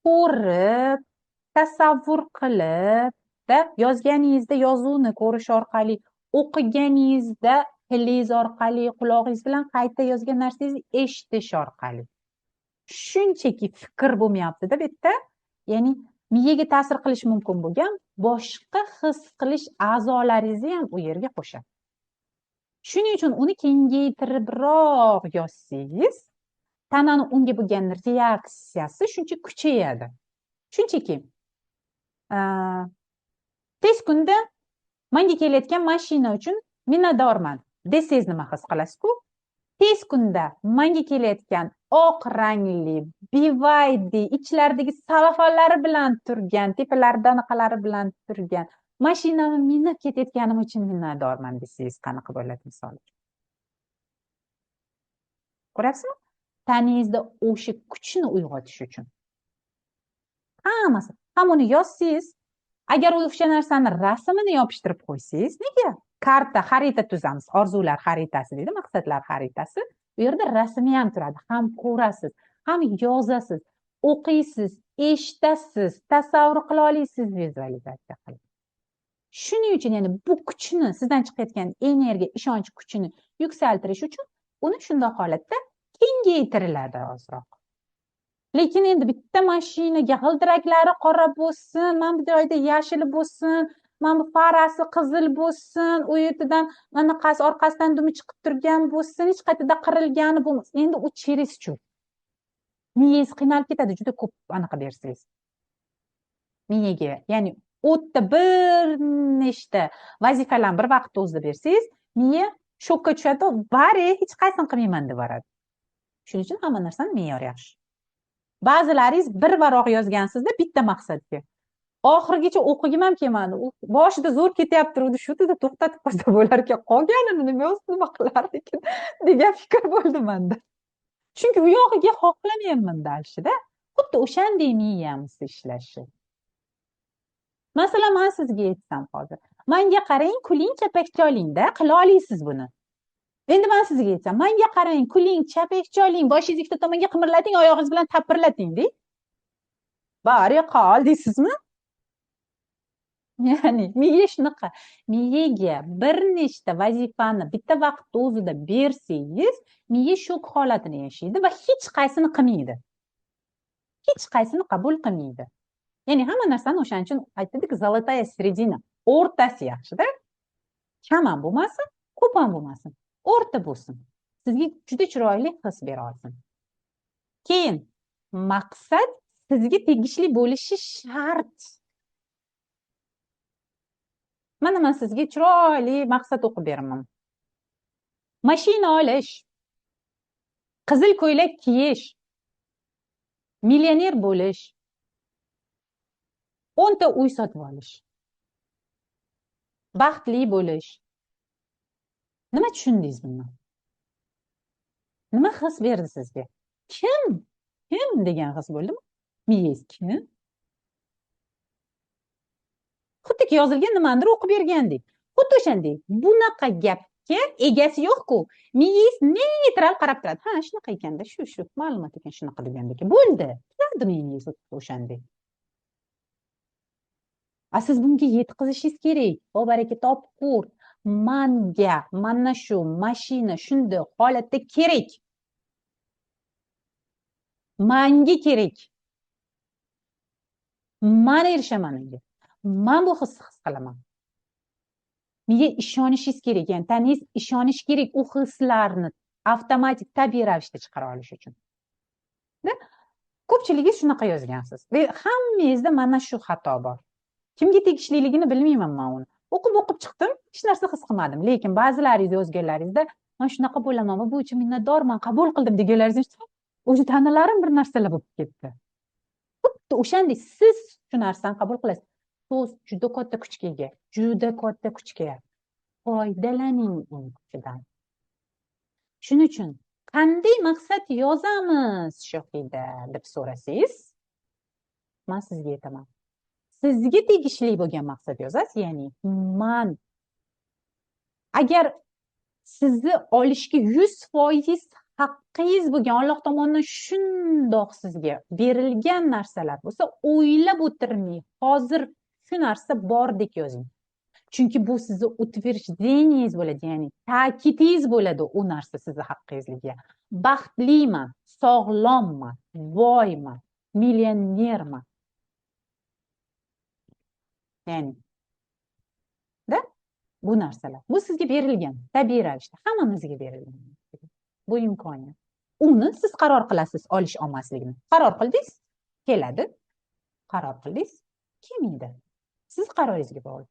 Ko'rib, tasavvur qilib da yozganingizda yozuvni ko'rish orqali, o'qiganingizda tilingiz orqali, qulog'ingiz bilan qayta yozgan narsangizni eshitish orqali. Shunchaki fikr bo'lmayapti-da bu yerda. Ya'ni miyaga ta'sir qilishi mumkin bo'lgan boshqa his qilish a'zolaringizni ham u yerga qo'shadi. Shuning uchun uni kengaytiribroq yozsangiz, tanani unga bo'lgan reaksiyasi shuncha kuchayadi. Shunchaki tez kunda menga kelayotgan mashina uchun minnatdorman desangiz nima his qilasiz-ku? Tez kunda menga kelayotgan oq rangli BYD ichlaridagi salofanlari bilan turgan, tepalarida anaqalari bilan turgan mashinamni minib ketayotganim uchun minnatdorman desangiz qanaqa bo'ladi, misol uchun? Ko'ryapsizmi? Tanangizda o'sha kuchni uyg'otish uchun hammasi, ham uni yozsangiz, agar o'sha narsani rasmini yopishtirib qo'ysangiz, nega? Karta, xarita tuzamiz, orzular xaritasi deydi, maqsadlar xaritasi. U yerda rasmi ham turadi, ham ko'rasiz, ham yozasiz, o'qiysiz, eshitasiz, tasavvur qila olasiz, vizualizatsiya qilib. Shuning uchun, ya'ni bu kuchni, sizdan chiqayotgan energiya, ishonch kuchini yuksaltirish uchun uni shunday holatda kengaytiriladi ozroq. Lekin endi bitta mashinaga g'ildiraklari qora bo'lsin, mana bu joyda yashil bo'lsin, mana bu farasi qizil bo'lsin, u yerdan anaqasi orqasidan dumi chiqib turgan bo'lsin, hech qayerda qirilgani bo'lmasin. Endi u чересчур. Miyangiz qiynalib ketadi juda ko'p anaqa bersangiz. Miyaga, ya'ni o'tda bir nechta vazifalarni bir vaqtda o'zida bersangiz, miya shokka tushadi, bari hech qaysini qilmayman deb yuboradi. Shuning uchun hamma narsani me'yor yaxshi. Ba'zilaringiz bir varoq yozgansizda bitta maqsadga. Oxirigacha o'qigim ham kelmadi. U boshida zo'r ketyapti, shu yerda to'xtatib qo'ysa bo'lar ekan, qolganini nima yozib nima qilar ekan degan fikr bo'ldi menda. Chunki u yog'iga xohlamayapman дальше da. Xuddi o'shanday miyamiz ishlashi. Masalan, men sizga aytsam hozir, menga qarang, kuling, chapak chalingda qila olasiz buni. Endi men sizga aytsam, menga qarang, kuling, chapak chaling, boshingizni ikkita tomonga qimirlating, oyog'ingiz bilan tapirlating deng. Bari qol deysizmi? Ya'ni miya shunaqa. Miyaga bir nechta vazifani bitta vaqtda o'zida bersangiz, miya shok holatini yashaydi va hech qaysini qilmaydi. Hech qaysini qabul qilmaydi. Ya'ni hamma narsani o'shaning uchun aytdik, золотая середина, o'rtasi yaxshida. Kam ham bo'lmasin, ko'p ham bo'lmasin. O'rta bo'lsin. Sizga juda chiroyli his bera olsin. Keyin maqsad sizga tegishli bo'lishi shart. Mana men sizga chiroyli maqsad o'qib beraman. Mashina olish, qizil ko'ylak kiyish, millioner bo'lish, 10 ta uy sotib olish, baxtli bo'lish. Nima tushundingiz bundan? Nima his berdi sizga? Kim? Kim degan his bo'ldimi? Miyangiz kim? Xuddiki yozilgan nimanidir o'qib bergandek. Xuddi o'shandek. Bunaqa gapga egasi yo'q-ku. Miyangiz neytral qarab turadi. Ha, shunaqa ekanda, shu ma'lumot ekan, shunaqa degandek. Bo'ldi. Turadi miyangiz o'shandek. A siz bunga yetkazishingiz kerak. O baraka topkur. Manga mana shu mashina shunday holatda kerak. Manga kerak. Man erishaman unga. Man bu hisni his qilaman. Miya ishonishingiz kerak, ya'ni tanangiz ishonishi kerak u hislarni avtomatik tabiiy ravishda chiqara olish uchun. Ko'pchiligingiz shunaqa yozgansiz. Va hammangizda mana shu xato bor. Kimga tegishliligini bilmayman men uni. O'qib-o'qib chiqdim, hech narsa his qilmadim. Lekin ba'zilaringiz yozganlaringizda men shunaqa bo'laman va bu uchun minnatdorman, qabul qildim deganlaringiz o'sha tanalarim bir narsalar bo'lib ketdi. Xuddi o'shandek siz shu narsani qabul qilasiz. So'z juda katta kuchga ega, juda katta kuchga ega. Foydalaning uni kuchidan. Shuning uchun qanday maqsad yozamiz Shohida deb so'rasangiz, men sizga aytaman. Sizga tegishli bo'lgan maqsad yozasiz, ya'ni man agar sizni olishga 100% Haqqingiz bo'lgan, Alloh tomonidan shundoq sizga berilgan narsalar bo'lsa, o'ylab o'tirmay, hozir shu narsa bordek yozing. Chunki bu sizni утверждение ngiz bo'ladi, ya'ni ta'kidingiz bo'ladi u narsa sizni haqqingizligiga. Baxtliman, sog'lomman, boyman, millionerman. Ya'ni da bu narsalar. Bu sizga berilgan, tabiiy ravishda hammamizga berilgan. Bu imkoniyat. Uni siz qaror qilasiz olish olmasligini. Qaror qildingiz, keladi. Qaror qildingiz, kelmaydi. Siz qaroringizga bog'liq.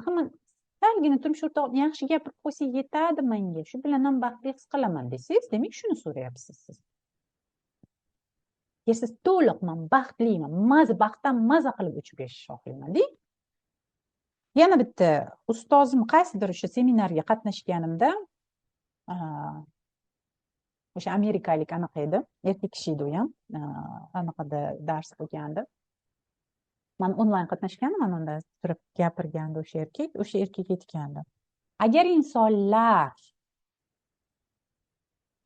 Hamma salgina turmush o'rtog'im yaxshi gapirib qo'ysa yetadi menga, shu bilan ham baxtli his qilaman desangiz, demak shuni so'rayapsiz siz. Agar siz to'liq man baxtliman, maza baxtdan maza qilib uchib yashashni xohlayman deng. Yana bitta ustozim qaysidir o'sha seminarga qatnashganimda, o'sha amerikalik anaqa edi, erkak kishi edi u ham, anaqada dars bo'lgandi. Man onlayn qatnashgandim, unda turib gapirgandi o'sha erkak, o'sha erkak aytgandi: agar insonlar,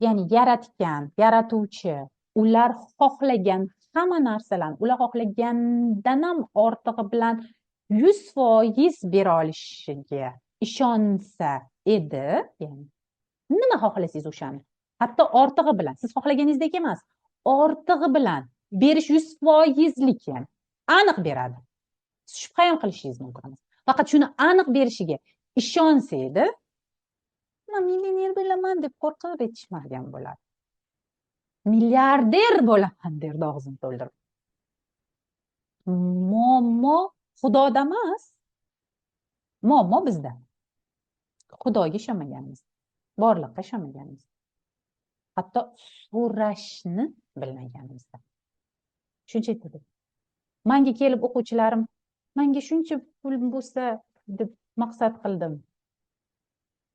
ya'ni yaratgan, yaratuvchi ular xohlagan hamma narsalarni ular xohlagandan ham ortig'i bilan 100% bera olishiga ishonsa edi, ya'ni nima xohlasangiz o'shani, hatto ortig'i bilan, siz xohlaganingizdek emas, ortig'i bilan berish 100%lik, ya'ni aniq beradi, shubha ham qilishingiz mumkin emas, faqat shuni aniq berishiga ishonsa edi, man millioner bo'laman deb qo'rqib aytishmagan bo'ladi, milliarder bo'laman derdi og'zini to'ldirib. Muammo Xudoda emas, muammo bizda, Xudoga ishonmaganimiz, borliqqa ishonmaganimiz, hatto so'rashni bilmaganimizda. Shuncha aytadi manga kelib o'quvchilarim, manga shuncha pul bo'lsa deb maqsad qildim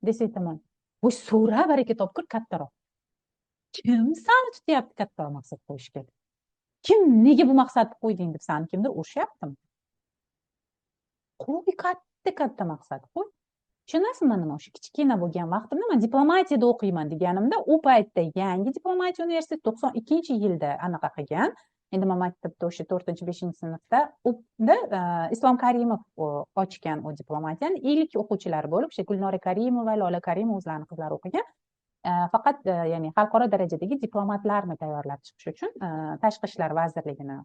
desa, aytaman: voy, so'ra, baraka topkur, kattaroq. Kim sani tutyapti kattaroq maqsad qo'yishga? Kim nega bu maqsadni qo'yding deb sani kimdir urishyaptimi? Qo'y, katta katta maqsad qo'y. Tushunasizmi nima? O'sha kichkina bo'lgan vaqtimda man diplomatiyada o'qiyman deganimda, u paytda yangi diplomatiya universiteti 92-yilda anaqa qilgan. Endi man maktabda o'sha to'rtinchi, beshinchi sinfda unda Islom Karimov ochgan u diplomatiyani. Ilk o'quvchilari bo'lib o'sha Gulnora Karimova, Lola Karimova, o'zlarini qizlari o'qigan. Faqat ya'ni xalqaro darajadagi diplomatlarni tayyorlab chiqish uchun Tashqi ishlar vazirligini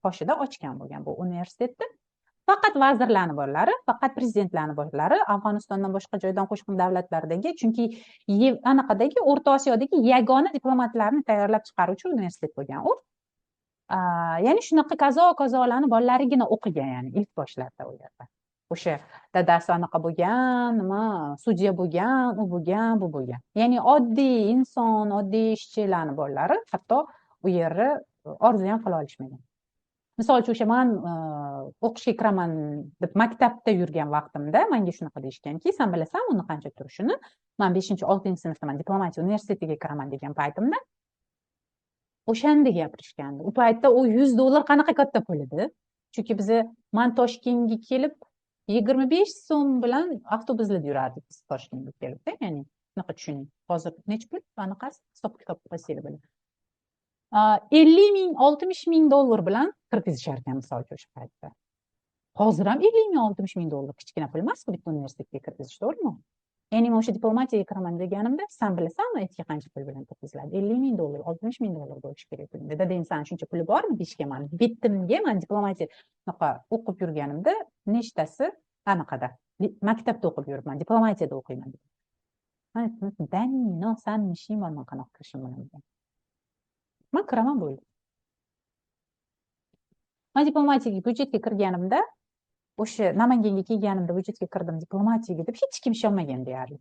qoshida ochgan bo'lgan bu universitetni. Faqat vazirlarni bolalari, faqat prezidentlarni bolalari, Afg'onistondan, boshqa joydan, qo'shni davlatlardagi, chunki anaqadagi, O'rta Osiyodagi yagona diplomatlarni tayyorlab chiqaruvchi universitet bo'lgan u. Ya'ni shunaqa kazo kazolarni bolalарigina o'qigan, ya'ni ilk boshlarda u yerda o'sha dadasi anaqa bo'lgan, nima, sudya bo'lgan, u bo'lgan, bu bo'lgan, ya'ni oddiy inson, oddiy ishchilarni bolalari hatto u yerni orzu ham qila olishmagan. Misol uchun, o'sha man o'qishga kiraman deb maktabda yurgan vaqtimda manga shunaqa deyishganki: san bilasanmi uni qancha turishini? Man beshinchi, oltinchi sinfda man diplomatiya universitetiga kiraman degan paytimda o'shanda gapirishgandi. U paytda u 100 dollar qanaqa katta pul edi, chunki biza, man Toshkentga kelib 25 so'm bilan avtobuslarda yurardik biz Toshkentga kelibda. Ya'ni shunaqa tushuning, hozir necha pul anaqasi, hisob kitob qilsanglar bo'ladi. 50 000, 60 000 dollar bilan kirgizishar ekan, misol uchun, o'sha paytda. Hozir ham 50 000, 60 000 dollar kichkina pul emasku bitta universitetga kirgizish, to'g'rimi? Ya'ni man o'sha diplomatiyaga kiraman deganimda, san bilasanmi aytga qancha pul bilan kirgiziladi? 50 000 dollar, 60 000 dollar bo'lishi kerak pul dada. San shuncha puli bormi deyishgan mani betimga. Man diplomatiya shunaqa o'qib yurganimda, nechtasi anaqada, maktabda o'qib yuribman, diplomatiyada o'qiyman dedim. Man aytdim: да но san nishing bor, man qanaqa kirishim bilan degan. Man kiraman, bo'ldi. Man diplomatiyaga byudjetga kirganimda, o'sha Namanganga kelganimda byudjetga kirdim diplomatiyaga deb hech kim ishonmagan deyarli.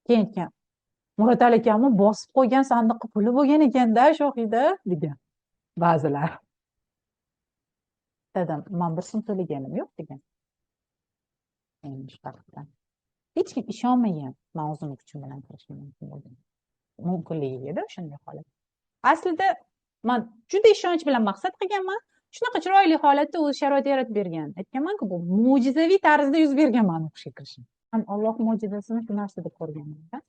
Keyin aytgan: Murodali akamni bosib qo'ygan sandiqqa puli bo'lgan ekanda Shohida, degan ba'zilar. Dadam: man bir so'm to'laganim yo'q, degan. Endi shu tarafdan hech kim ishonmagan man o'zimni kuchim bilan kirishim mumkin bo'lgan mumkinligiga o'shanday holat. Aslida man juda ishonch bilan maqsad qilganman, shunaqa chiroyli holatda o'zi sharoit yaratib bergan. Aytganmanku, bu mo'jizaviy tarzda yuz bergan mani o'qishga kirishim. Alloh mo'jizasini shu narsada ko'rganman.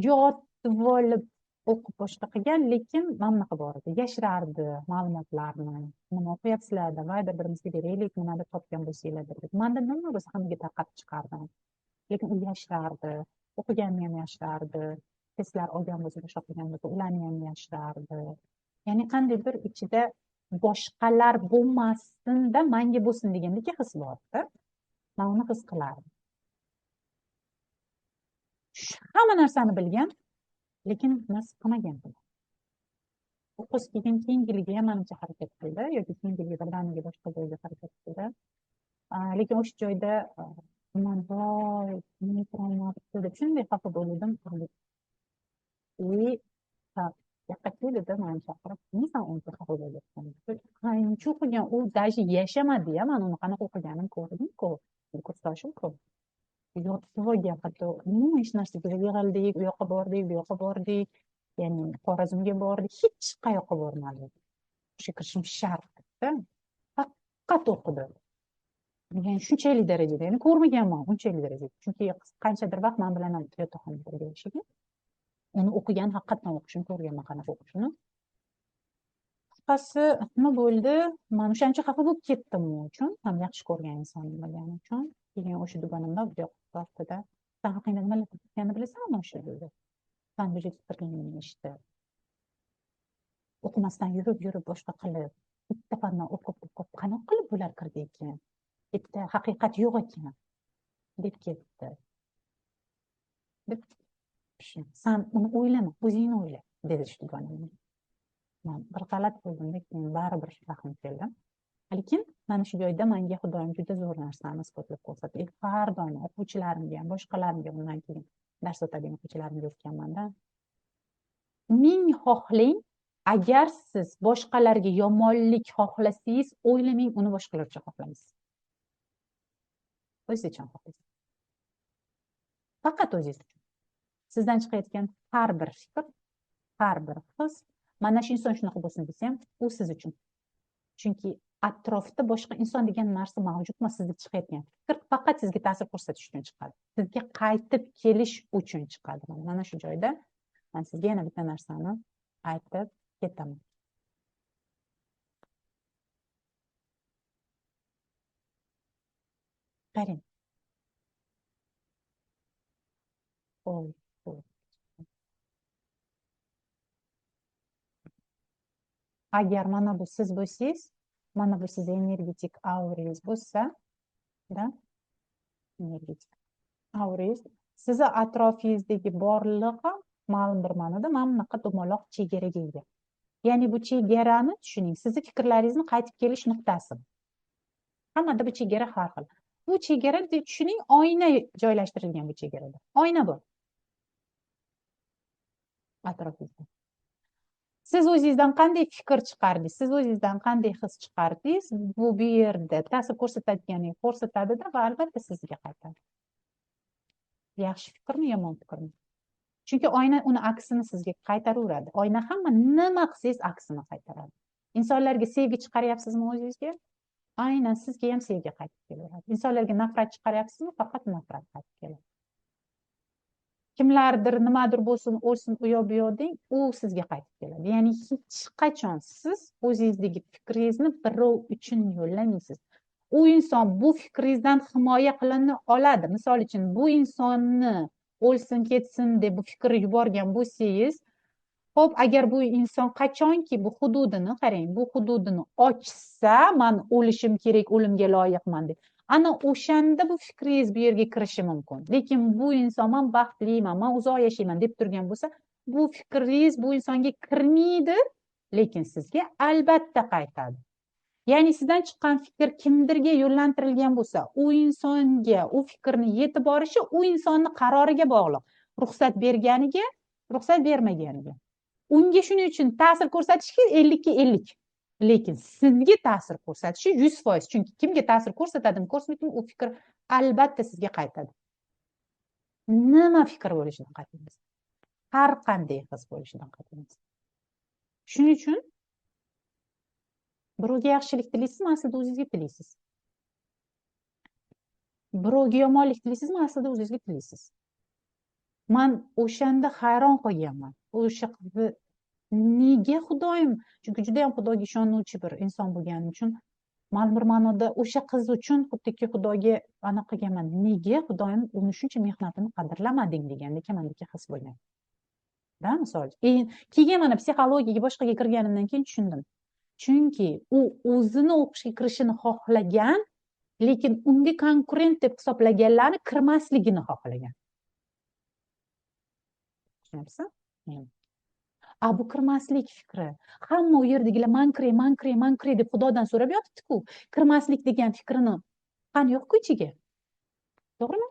Yotib olib o'qib boshqa qilgan, lekin mana bunaqa bor edi. Yashirardi ma'lumotlarni. Nima o'qiyapsizlar, давай bir-birimizga beraylik, nimadir topgan bo'lsanglar deb. Manda nima bo'lsa hammaga tarqatib chiqardim. Lekin u yashirardi, o'qiganini ham yashirardi, testlar olgan bo'lsa, boshqa qilgan bo'lsa, ularni ham yashirardi. Ya'ni qandaydir ichida boshqalar bo'lmasin-da, manga bo'lsin degandek his bor-da. Men uni his qilardim. Hamma narsani bilgan, lekin nasib qilmagan. U qiz keyin keyingiliga ham manimcha harakat qildi yoki keyingiliga birdaniga boshqa joyga harakat qildi. Lekin o'sha joyda man voy, nima deb shunday xafa bo'ldim. И yoqqa keldi, mani chaqirib, nima san uncha xafa bo'lyapsan? Qancha o'qigan, u даже yashamadi-ya, man uni qanaqa o'qiganini ko'rdim-ku, kursdoshim-ku. Yotib olgan, hatto umuman hech narsaga yig'ildik, u yoqqa bordik, bu yoqqa bordik, ya'ni Xorazmga bordik, hech qayoqqa bormadik. O'sha kirishim shart-da. Faqat o'qidi. Ya'ni shunchalik darajada, ya'ni ko'rmaganman unchalik darajada. Chunki qanchadir vaqt men bilan ham yotoqxonada birga yashagan. Uni o'qigan, haqiqatdan o'qishini ko'rganman, qanaqa o'qishini. Qisqasi nima bo'ldi? Men o'shancha xafa bo'lib ketdim u uchun, ham yaxshi ko'rgan insonim bo'lgani uchun. Keyin o'sha dugonimda bu yoqda san haqingda nimalar qilganini bilasanmi o'sha dedi. San byudjet bitirganingni eshitib, o'qimasdan yurib boshqa qilib, bitta fandan o'qib qanaqa qilib bular kirdi ekan? Bitta haqiqat yo'q ekan deb ketdi. Deb san uni o'ylama, o'zingni o'yla dedi shu dugonim. Men bir g'alati bo'ldim, keyin baribir rahm keldi. Lekin mana shu joyda menga Xudoyim juda zo'r narsani isbotlab ko'rsatdi. Har doim o'quvchilarimga ham, boshqalarimga undan keyin dars o'tadigan o'quvchilarimga aytganman-da. Ming xohlang, agar siz boshqalarga yomonlik xohlasangiz, o'ylamang uni boshqalar uchun xohlamaysiz. O'zingiz uchun xohlaysiz. Faqat o'zingiz uchun. Sizdan chiqayotgan har bir fikr, har bir his, mana shu inson shunaqa bo'lsin desa ham, u siz uchun. Chunki atrofda boshqa inson degan narsa mavjud emas, sizda chiqayotgan fikr faqat sizga ta'sir ko'rsatish uchun chiqadi. Sizga qaytib kelish uchun chiqadi. Mana shu joyda men sizga yana bitta narsani aytib ketaman. Qarang. Oy, oy. Agar mana bu siz bo'lsangiz, mana bu siz energetik auringiz bo'lsa, da, energetik auringiz, sizni atrofingizdagi borliq ham ma'lum bir ma'noda mana bunaqa dumaloq chegaraga ega. Ya'ni bu chegarani tushuning, sizni fikrlaringizni qaytib kelish nuqtasi. Hammada bu chegara har xil. Bu chegara tushuning, oyna joylashtirilgan bu chegarada. Oyna bor atrofingizda. Siz o'zingizdan qanday fikr chiqardingiz, siz o'zingizdan qanday his chiqardingiz, bu yerda ta'sir ko'rsatadiganini ko'rsatadida va albatta sizga qaytadi. Yaxshi fikrmi, yomon fikrmi? Chunki oyna uni aksini sizga qaytaraveradi. Oyna hamma nima qilsangiz aksini qaytaradi. Insonlarga sevgi chiqaryapsizmi o'zingizga? Aynan sizga ham sevgi qaytib kelaveradi. Insonlarga nafrat chiqaryapsizmi? Faqat nafrat qaytib keladi. Kimlardir nimadir bo'lsin, o'lsin, u yoq bu yoq deng, u sizga qaytib keladi. Ya'ni hech qachon siz o'zingizdagi fikringizni birov uchun yo'llamaysiz. U inson bu fikringizdan himoya qilina oladi. Misol uchun, bu insonni o'lsin, ketsin deb bu fikrni yuborgan bo'lsangiz, xo'p, agar bu inson qachonki bu hududini, qarang, bu hududini ochsa, men o'lishim kerak, o'limga loyiqman deb, ana o'shanda bu fikringiz bu yerga kirishi mumkin. Lekin bu inson men baxtliman, men uzoq yashayman deb turgan bo'lsa, bu fikringiz bu insonga kirmaydi, lekin sizga albatta qaytadi. Ya'ni sizdan chiqqan fikr kimdirga yo'llantirilgan bo'lsa, u insonga u fikrni yetib borishi u insonning qaroriga bog'liq. Ruxsat berganiga, ruxsat bermaganiga. Unga shuning uchun ta'sir ko'rsatishga 50-50. Lekin sizga ta'sir ko'rsatishi 100%. Chunki kimga ta'sir ko'rsatadimi, ko'rsatmaydimi, u fikr albatta sizga qaytadi. Nima fikr bo'lishidan qat'iy nazar, har qanday his bo'lishidan qat'iy nazar. Shuning uchun birovga yaxshilik tilaysizmi, aslida o'zingizga tilaysiz. Birovga yomonlik tilaysizmi, aslida o'zingizga tilaysiz. Man o'shanda hayron qolganman. O'sha qizni nega Xudoyim, chunki juda ham Xudoga ishonuvchi bir inson bo'lganim uchun ma'lum bir ma'noda o'sha qiz uchun xuddiki Xudoga anaqa qilganman. Nega Xudoyim uni shuncha mehnatini qadrlamading degandek mandagi his bo'lgan. Da, misol. Keyin mana psixologiyaga boshqaga kirganimdan keyin tushundim. Chunki u o'zini o'qishga kirishini xohlagan, lekin unga konkurent deb hisoblaganlarni kirmasligini xohlagan. Tushunyapsizmi? A bu kirmaslik fikri. Hamma u yerdagilar man kiray, man kiray, man kiray deb Xudodan so'rab yotibdi-ku. Kirmaslik degan fikrini qani yo'q-ku ichiga. To'g'rimi?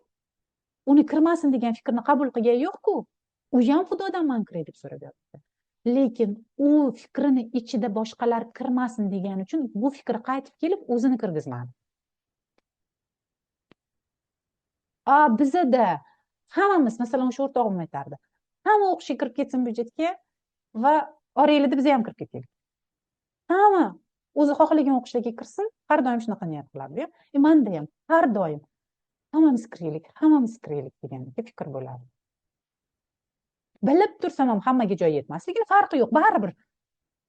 Uni kirmasin degan fikrni qabul qilgan yo'q-ku. U ham Xudodan man kiray deb so'rab yotibdi. Lekin u fikrini ichida boshqalar kirmasin degani uchun bu fikr qaytib kelib o'zini kirgizmadi. A bizada hammamiz, masalan, o'sha o'rtog'im aytardi. Hamma o'qishga kirib ketsin byudjetga va oranglarda biz ham kirib ketaylik. Hamma o'zi xohlagan o'qishlarga kirsin, har doim shunaqa niyat qilardi. Menda ham har doim hammamiz kiraylik, hammamiz kiraylik degan fikr bo'ladi. Bilib tursam ham hammaga joy yetmasligini farqi yo'q, baribir.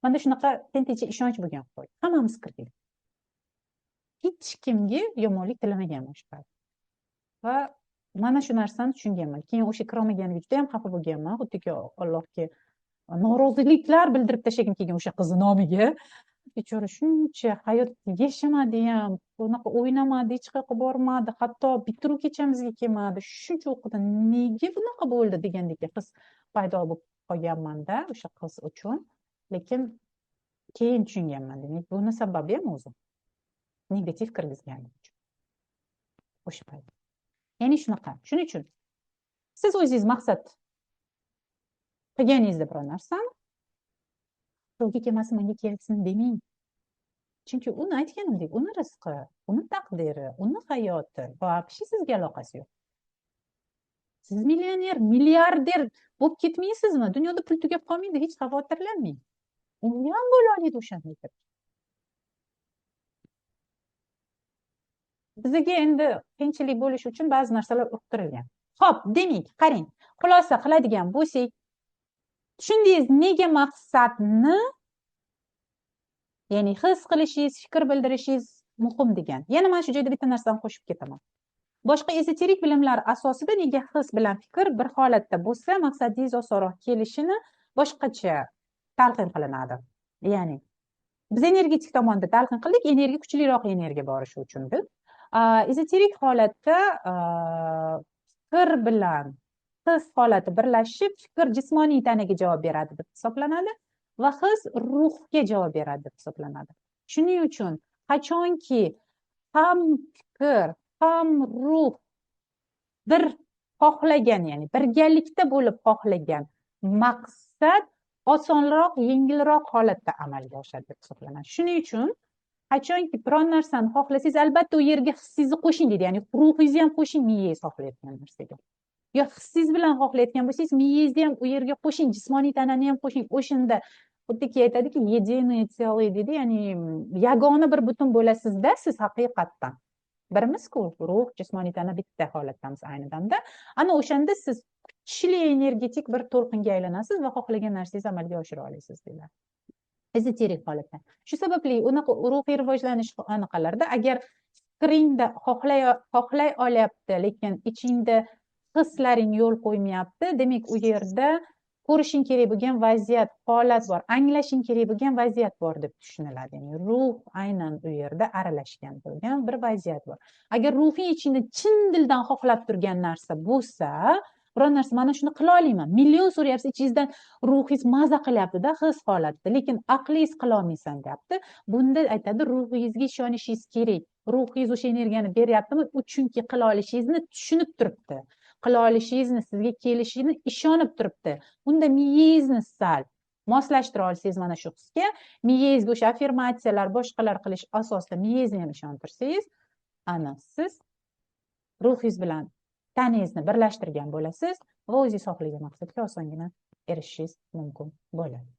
Menda shunaqa tentincha ishonch bo'lgan Xudoga. Hammamiz kiraylik. Hech kimga yomonlik tilamaganman shu payt. Va mana shu narsani tushunganman. Keyin o'sha kirolmaganiga juda ham xafa bo'lganman, xuddiki Allohga noroziliklar bildirib tashlagim kelgan o'sha qizni nomiga. Bechora shuncha hayot yashamadi ham, bunaqa o'ynamadi, hech qayerga bormadi, hatto bitiruv kechamizga kelmadi, shuncha o'qidi, nega bunaqa bo'ldi degandek his paydo bo'lib qolganmanda o'sha qiz uchun. Lekin keyin tushunganman, demak, buni sababi ham o'zi negativ kirgizganlik uchun. O'sha payt. Ya'ni shunaqa. Shuning uchun siz o'zingiz maqsad qilganingizda biror narsani birovga kelmasin, menga kelsin demang. Chunki uni aytganimdek, uni rizqi, uni taqdiri, uni hayoti вообще sizga aloqasi yo'q. Siz millioner, milliarder bo'lib ketmaysizmi? Dunyoda pul tugab qolmaydi, hech xavotirlanmang. U ham bo'la oladi o'shanda. Bizga endi qiyinchilik bo'lishi uchun ba'zi narsalar uqtirilgan. Xo'p, demak, qarang, xulosa qiladigan bo'lsak, tushundingiz nega maqsadni, ya'ni his qilishingiz, fikr bildirishingiz muhim degan. Yana mana shu joyda bitta narsani qo'shib ketaman. Boshqa ezoterik bilimlar asosida nega his bilan fikr bir holatda bo'lsa, maqsadingiz osonroq kelishini boshqacha talqin qilinadi. Ya'ni biz energetik tomonda talqin qildik, energiya kuchliroq energiya borishi uchun deb. Ezoterik holatda fikr bilan his holati birlashib, fikr jismoniy tanaga javob beradi deb hisoblanadi va his ruhga javob beradi deb hisoblanadi. Shuning uchun qachonki ham fikr, ham ruh bir xohlagan, ya'ni birgalikda bo'lib xohlagan maqsad osonroq, yengilroq holatda amalga oshadi deb hisoblanadi. Shuning uchun qachonki biron narsani xohlasangiz, albatta u yerga hissingizni qo'shing deydi, ya'ni ruhingizni ham qo'shing miyangiz xohlayotgan narsaga. Yo hissingiz bilan xohlayotgan bo'lsangiz, miyangizni ham u yerga qo'shing, jismoniy tanani ham qo'shing. O'shanda xuddiki aytadiki, единое целое deydi, ya'ni yagona bir butun bo'lasizda siz haqiqatdan. Birimiz-ku, ruh, jismoniy tana bitta holatdamiz ayni damda. Ana o'shanda siz kuchli energetik bir to'lqinga aylanasiz va xohlagan narsangizni amalga oshira olasiz deyiladi. Ezoterik holatda. Shu sababli unaqa ruhiy rivojlanish anaqalarda agar fikringda xohlay olyapti, lekin ichingda hislaring yo'l qo'ymayapti, demak u yerda ko'rishing kerak bo'lgan vaziyat, holat bor, anglashing kerak bo'lgan vaziyat bor deb tushuniladi. Ya'ni ruh aynan u yerda aralashgan bo'lgan bir vaziyat bor. Agar ruhing ichingda chin dildan xohlab turgan narsa bo'lsa, biror narsa mana shuni qila olmayman, million so'rayapsiz, ichingizdan ruhingiz maza qilyapti-da, his holatda, lekin aqlingiz qila olmaysan deyapti. Bunda aytadi, ruhingizga ishonishingiz kerak. Ruhingiz o'sha energiyani beryaptimi? U chunki qila olishingizni tushunib turibdi. Qila olishingizni, sizga kelishini ishonib turibdi. Unda miyangizni sal moslashtira olsangiz mana shu hisga, miyangizga o'sha affirmatsiyalar, boshqalar qilish asosida miyangizni ham ishontirsangiz, ana siz ruhingiz bilan tanangizni birlashtirgan bo'lasiz va o'zingiz xohlagan maqsadga osongina erishishingiz mumkin bo'ladi.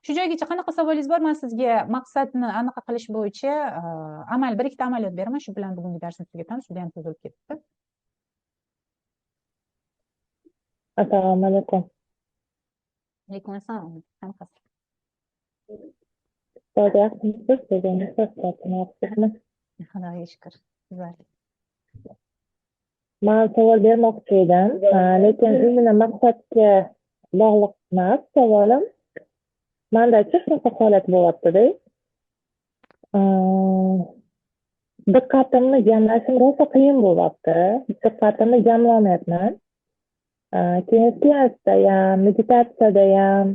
Shu joygacha qanaqa savolingiz bor? Man sizga maqsadni aniq qilish bo'yicha amal, bir ikkita amaliyot beraman. Shu bilan bugungi darsni tugatamiz. Judayam cho'zilib ketdi. Assalomu alaykum. Alaykum assalom. Qanaqasiz? Yaxshimisiz? Yaxshimisiz? Xudoga shukur. Güzel. Man savol bermoqchi edim, lekin именно maqsadga bog'liq emas savolim. Mandachi shunaqa holat bo'lyaptida. Diqqatimni jamlashim rosa qiyin bo'lyapti. Diqqatimni jamlolmayapman. Keyin seansda ham, meditatsiyada ham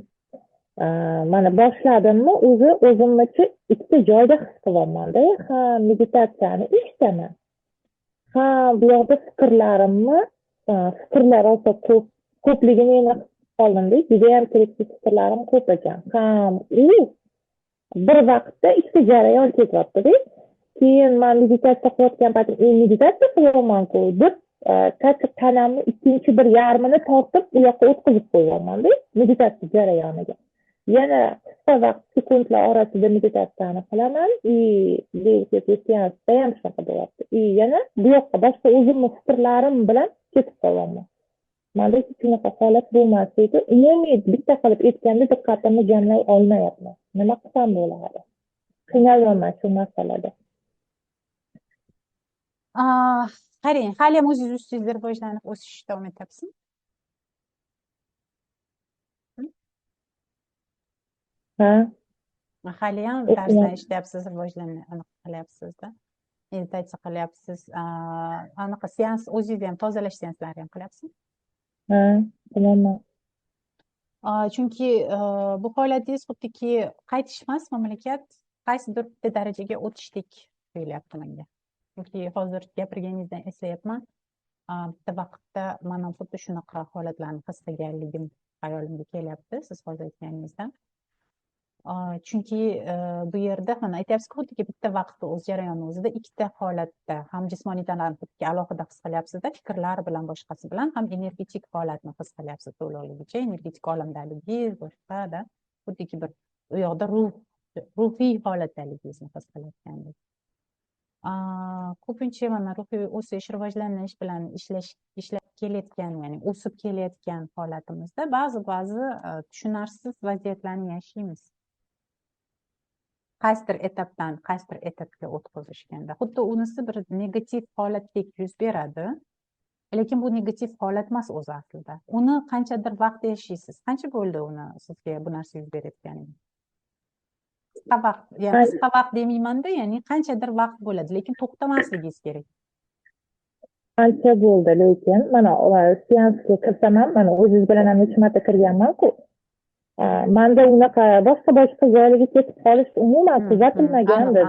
mana boshladimmi, o'zi o'zimnichi ikkita joyda his qilyapmanda. Ha, meditatsiyani eshitaman. Ha, bu yoqda fikrlarimni, fikrlar rosa ko'p, ko'pligini endi his qoldimda, judayam kerakli fikrlarim ko'p ekan. Ham u bir vaqtda ikkita jarayon ketyaptida. Keyin man meditatsiya qilayotgan paytim, meditatsiya qilyapman-ku deb katta tanamni ikkinchi bir yarmini tortib u yoqqa o'tkazib qo'yyapmanda meditatsiya jarayoniga. Yana qisqa vaqt, sekundlar orasida meditatsiyani qilaman и seansda ham shunaqa bo'lyapti. И yana bu yoqqa boshqa o'zimni fikrlarim bilan ketib qolyapman. Manda hech shunaqa holat bo'lmas edi. Umumiy bitta qilib aytganda diqqatimni jamlay olmayapman. Nima qilsam bo'ladi? Qiynalyapman shu masalada. Qarang, haliyam o'zingiz ustingizda rivojlanib o'sishni davom etyapsizmi? Ha? Haliyam darsdan eshityapsiz, rivojlanib anaqa qilyapsizda. Meditatsiya qilyapsiz, anaqa seans o'zingizni ham tozalash seanslari ham qilyapsizmi? Ha, qilaman. Chunki bu holatingiz xuddiki qaytish emas, mamlakat qaysidir bitta darajaga o'tishdek tuyulyapti menga. Chunki hozir gapirganingizdan eslayapman. Bitta vaqtda man ham xuddi shunaqa holatlarni his qilganligim xayolimga kelyapti siz hozir aytganingizdan. Chunki bu yerda mana aytyapsizku, xuddiki bitta vaqtda o'z jarayoni o'zida ikkita holatda ham jismoniy tanani xuddiki alohida his qilyapsizda, fikrlar bilan boshqasi bilan ham energetik holatni his qilyapsiz to'liqligicha, energetik olamdaligingiz boshqada, xuddiki bir u yoqda ruhiy holatdaligingizni his qilayotgandek. Ko'pincha mana ruhiy o'sish, rivojlanish bilan ishlab kelayotgan, ya'ni o'sib kelayotgan holatimizda ba'zi tushunarsiz vaziyatlarni yashaymiz. Qaysidir etapdan qaysidir etapga o'tkazishganda xuddi unisi bir negativ holatdek yuz beradi, lekin bu negativ holat emas o'zi aslida. Uni qanchadir vaqt yashaysiz. Qancha bo'ldi uni sizga bu narsa yuz berayotganiga? Qisqa vaqt, ya'ni qisqa vaqt demaymanda, ya'ni qanchadir vaqt bo'ladi, lekin to'xtamasligingiz kerak. Ancha bo'ldi, lekin mana seansga kirsam ham, mana o'zingiz bilan ham necha marta kirganman-ku. Manda unaqa boshqa joylarga ketib qolish umuman kuzatilmagandi,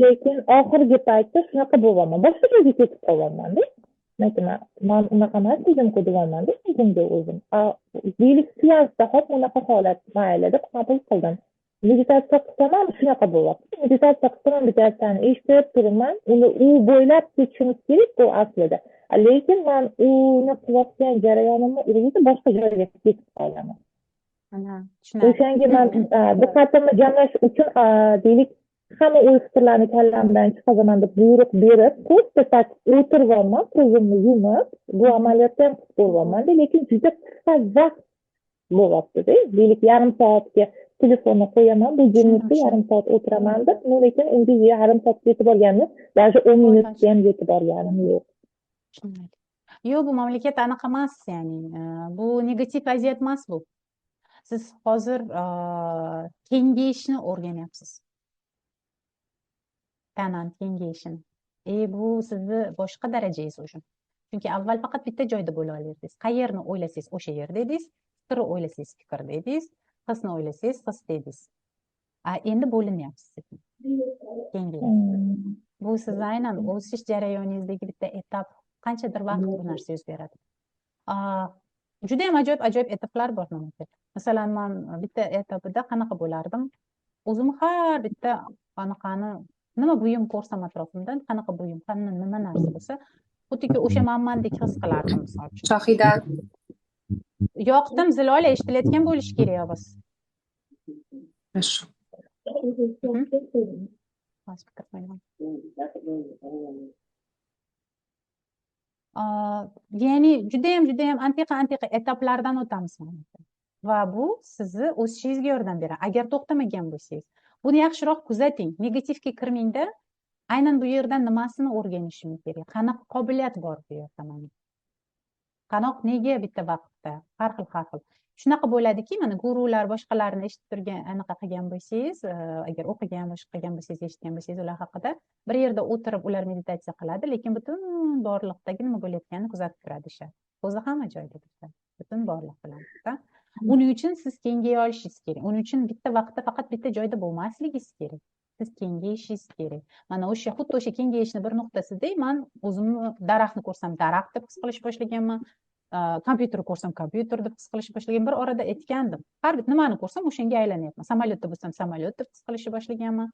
lekin oxirgi paytda shunaqa bo'lyapman. Boshqa joyga ketib qolyapman-da. Man unaqa emas edimku deyapman-da o'zimga o'zim. Deylik, seansda hop unaqa holat mayli deb qabul qildim. Meditatsiya qilsam ham shunaqa bo'lyapti. Meditatsiya qilsam ham meditatsiyani eshitib turibman. Uni u bo'ylab ketishimiz kerak-ku aslida. Lekin man uni qilayotgan jarayonimni o'zida boshqa joyga ketib qolaman. O'shanga man diqqatimni jamlash uchun deylik, hamma o'y fikrlarni kallamdan chiqazaman deb buyruq berib, ko'pda tak o'tiryapman, ko'zimni yumib, bu amaliyotni ham qilib ko'ryapman, lekin juda qisqa vaqt bo'lyapti-da. Deylik, yarim soatga telefonni qo'yaman, bu minutda yarim soat o'tiraman deb, lekin unga yarim soatga yetib olganimni, даже 10 minutga ham yetib olganim yo'q. Yo'q, bu mamlakat anaqa emas, ya'ni bu negativ vaziyat emas bu. Siz hozir kengayishni o'rganyapsiz. Tanani kengayishini. Bu sizni boshqa darajangiz уже. Chunki avval faqat bitta joyda bo'la olardingiz. Qayerni o'ylasangiz o'sha yerda edingiz, fikrni o'ylasangiz fikrda edingiz, hisni o'ylasangiz hisda edingiz. Endi bo'linyapsiz sekin. Kengayapsiz. Bu sizni aynan o'sish jarayoningizdagi bitta etap. Qanchadir vaqt bu narsa yuz beradi. Juda ham ajoyib etaplar bor mamlakat. Masalan, man bitta etapida qanaqa bo'lardim? O'zim har bitta anaqani nima buyum ko'rsam atrofimdan, qanaqa buyum, qanday nima narsa bo'lsa, xuddiki o'sha manmandek his qilardim misol uchun. Shohida. Yoqdim, Zilola, eshitilayotgan bo'lishi kerak ovoz. Хорошо. Hozir fikr qilaman. Ya'ni judayam antiqa antiqa etaplardan o'tamiz mana. Va bu sizni o'sishingizga yordam beradi agar to'xtamagan bo'lsangiz. Buni yaxshiroq kuzating, negativga kirmangda. Aynan bu yerdan nimasini o'rganishim kerak, qanaqa qobiliyat bor bu yerda mani, qanoq, nega bitta vaqtda har xil har xil shunaqa bo'ladiki. Mana gurular, boshqalarni eshitib turgan, anaqa qilgan bo'lsangiz, agar o'qigan, boshqa qilgan bo'lsangiz, eshitgan bo'lsangiz ular haqida, bir yerda o'tirib ular meditatsiya qiladi, lekin butun borliqdagi nima bo'layotganini kuzatib turadi. Ko'zi hamma joyda, butun borliq bilan. Uning uchun siz kengaya olishingiz kerak, uning uchun bitta vaqtda faqat bitta joyda bo'lmasligingiz kerak, siz kengayishingiz kerak. Mana o'sha, xuddi o'sha kengayishni bir nuqtasida man o'zimni daraxtni ko'rsam daraxt deb his qilish boshlaganman, kompyuterni ko'rsam kompyuter deb his qilishni boshlagan. Bir orada aytgandim, har bir nimani ko'rsam o'shanga aylanyapman, samolyotda bo'lsam samolyot deb his qilishni boshlaganman,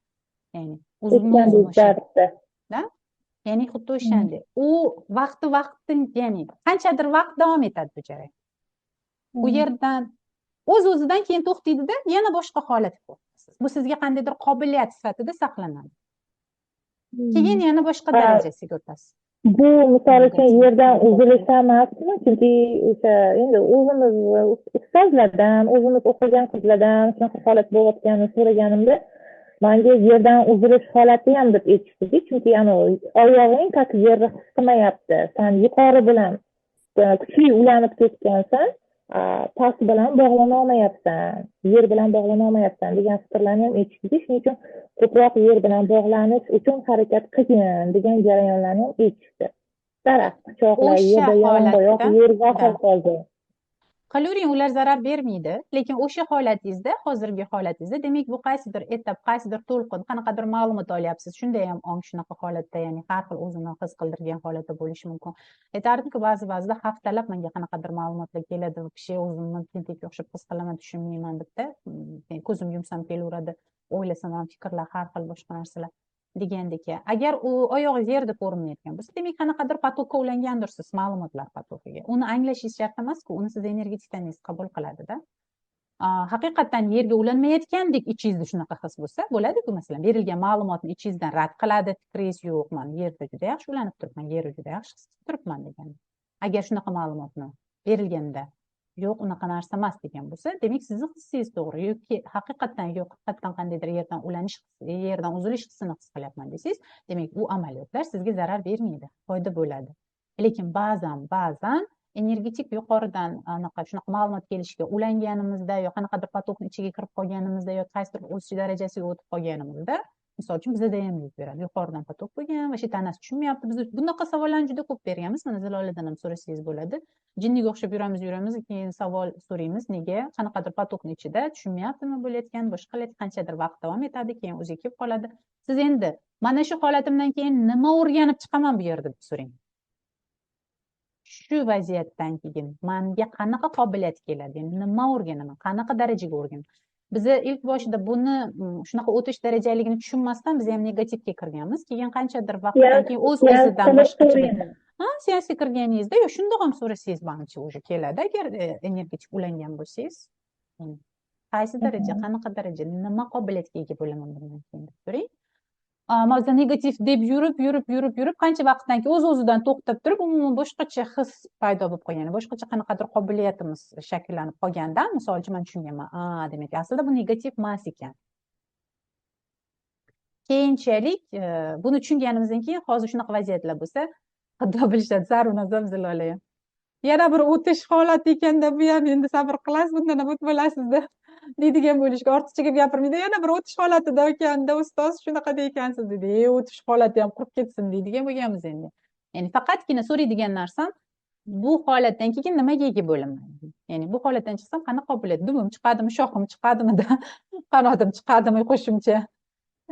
ya'ni o'zimni o'zim o'sha, ya'ni xuddi o'shanday. U vaqti vaqti, ya'ni qanchadir vaqt davom etadi bu jarayon. U yerdan o'z o'zidan keyin to'xtaydida, yana boshqa holatga o'tasiz. Bu sizga qandaydir qobiliyat sifatida saqlanadi, keyin yana boshqa darajasiga o'tasiz. Bu misol uchun yerdan uzilish emasmi? Chunki o'sha endi o'zimiz ustozlardan, o'zimiz o'qigan qizlardan shunaqa holat bo'layotganini so'raganimda, manga yerdan uzilish holati ham deb aytishdida. Chunki anavi oyog'ing как yerni his qilmayapti, san yuqori bilan kuchli ulanib ketgansan, past bilan bog'lana olmayapsan, yer bilan bog'lana olmayapsan degan fikrlarni ham aytishdida. Shuning uchun ko'proq yer bilan bog'lanish uchun harakat qilgin degan jarayonlarni ham aytishdi. Daraxt quchoqla, yerda yalangoyoq yerga qoldi. Qilavering, ular zarar bermaydi. Lekin o'sha holatingizda, hozirgi holatingizda, demak, bu qaysidir etap, qaysidir to'lqin, qanaqadir ma'lumot olyapsiz. Shunda ham ong shunaqa holatda, ya'ni har xil o'zini his qildirgan holatda bo'lishi mumkin. Aytardimku, ba'zi ba'zida haftalab menga qanaqadir ma'lumotlar keladi, kishi o'zimni tentakka o'xshab his qilaman, tushunmayman debda, ko'zim yumsam kelaveradi, o'ylasam ham fikrlar har xil, boshqa narsalar degandek. Agar u oyog'ingiz yerda ko'rinmayotgan bo'lsa, demak, qanaqadir поток ka ulangandirsiz, ma'lumotlar поток iga. Uni anglashingiz shart emasku, uni siz energetik tanangiz qabul qiladida. Haqiqatdan yerga ulanmayotgandek ichingizda shunaqa his bo'lsa bo'ladiku. Masalan, berilgan ma'lumotni ichingizdan rad qiladi fikringiz, yo'q, man yerda juda yaxshi ulanib turibman, yerni juda yaxshi his qilib turibman degan. Agar shunaqa ma'lumotni berilganda yo'q, unaqa narsa emas degan bo'lsa, demak, sizni hissingiz to'g'ri yoki haqiqatdan yo'q, haqiqatdan qandaydir yerdan ulanish, yerdan uzilish hissini his qilyapman desangiz, demak, u amaliyotlar sizga zarar bermaydi, foyda bo'ladi. Lekin ba'zan energetik yuqoridan anaqa shunaqa ma'lumot kelishiga ulanganimizda yo qanaqadir поток ni ichiga kirib qolganimizda yo qaysidir o'sish darajasiga o'tib qolganimizda, misol uchun, bizada ham yuz beradi, yuqoridan поток bo'lgan, вообще tanasi tushunmayapti. Biz bunaqa savollarni juda ko'p berganmiz. Mana Ziloladan ham so'rasangiz bo'ladi. Jinniga o'xshab yuramiz, yuramiz, keyin savol so'raymiz, nega qanaqadir поток ni ichida, tushunmayapti nima bo'layotganini, boshqa, qanchadir vaqt davom etadi, keyin o'ziga kelib qoladi. Siz endi mana shu holatimdan keyin nima o'rganib chiqaman bu yerda deb so'rang. Shu vaziyatdan keyin manga qanaqa qobiliyat keladi, ya'ni nima o'rganaman, qanaqa darajaga o'rganaman? Biza ilk boshida buni shunaqa o'tish darajaligini tushunmasdan biz ham negativga kirganmiz. Keyin qanchadir vaqtdan keyin o'z o'zidan boshqacha. Ha, seansga kirganingizda yo shundoq ham so'rasangiz, manimcha, уже keladi. Agar energetik ulangan bo'lsangiz, qaysi daraja, qanaqa daraja, nima qobiliyatga ega bo'laman bundan keyin deb so'rang. Masalan, negativ deb yurib, yurib, yurib, yurib, qancha vaqtdan keyin o'z o'zidan to'xtab turib, umuman boshqacha his paydo bo'lib qolgan, boshqacha qanaqadir qobiliyatimiz shakllanib qolganda, misol uchun, man tushunganman, a, demak, aslida bu negativ emas ekan. Keyinchalik buni tushunganimizdan keyin hozir shunaqa vaziyatlar bo'lsa, xudo bilishadi, Sarvinoz ham, Zilola ham, yana bir o'tish holati ekanda bu ham, endi sabr qilasiz, bundan ham o'tib olasizda deydigan bo'lishga, ortiqcha gap gapirmaydi. Yana bir o'tish holatida ekanda, ustoz shunaqa ekansiz deydi. E, o'tish holati ham qurib ketsin deydigan bo'lganmiz endi. Ya'ni faqatgina so'raydigan narsam, bu holatdan keyin nimaga ega bo'laman, ya'ni bu holatdan chiqsam qanaqa qobiliyat, dumim chiqadimi, shoxim chiqadimida, qanotim chiqadimi, qo'shimcha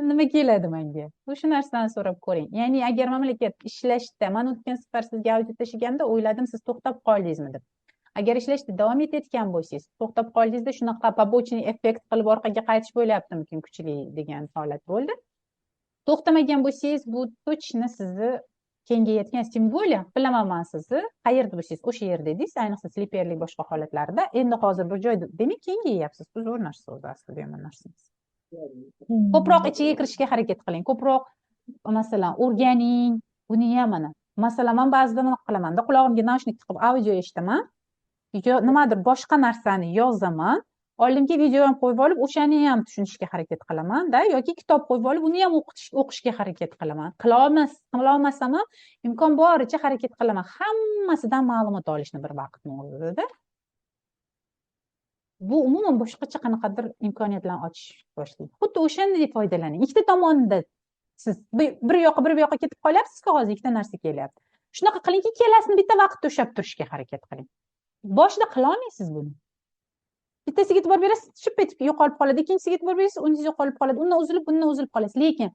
nima keladi manga, shu narsani so'rab ko'ring. Ya'ni agar mamlakat ishlashda, man o'tgan safar sizga audio tashlaganimda o'yladim, siz to'xtab qoldingizmi deb. Agar ishlashda davom etayotgan bo'lsangiz, to'xtab qoldingizda, shunaqa побочный effekt qilib orqaga qaytish bo'lyaptimikin kuchli degan holat bo'ldi. To'xtamagan bo'lsangiz, bu точно sizni Kengayotgan, тем более bilaman man sizni qayerda bo'lsangiz o'sha yerda edingiz, ayniqsa sliperlik boshqa holatlarida. Endi hozir bir joyda, demak kengayapsiz. Bu zo'r narsa o'zi aslida, yomon narsa emas. Ko'proq ichiga kirishga harakat qiling, ko'proq masalan o'rganing buni ham. Mana masalan, man ba'zida nima qilamanda, qulog'imga naushnik tiqib audio eshitaman, nimadir boshqa narsani yozaman, oldimga video ham qo'yib olib, o'shani ham tushunishga harakat qilamanda, yoki kitob qo'yib olib, uni ham o'qishga harakat qilaman. Qila olmasam ham, imkon boricha harakat qilaman hammasidan ma'lumot olishni bir vaqtni o'zida. Bu umuman boshqacha qanaqadir imkoniyatlarni ochish boshlaydi. Xuddi o'shanday foydalaning. Ikkita tomonda siz bir yoqqa, bir bu yoqqa ketib qolyapsizku, hozir ikkita narsa kelyapti. Shunaqa qilingki, ikkalasini bitta vaqtda ushlab turishga harakat qiling. Boshida qilolmaysiz buni. Bittasiga e'tibor berasiz, shup etib yo'qolib qoladi, ikkinchisiga e'tibor berasiz, unisi yo'qolib qoladi, undan uzilib, bundan uzilib qolasiz. Lekin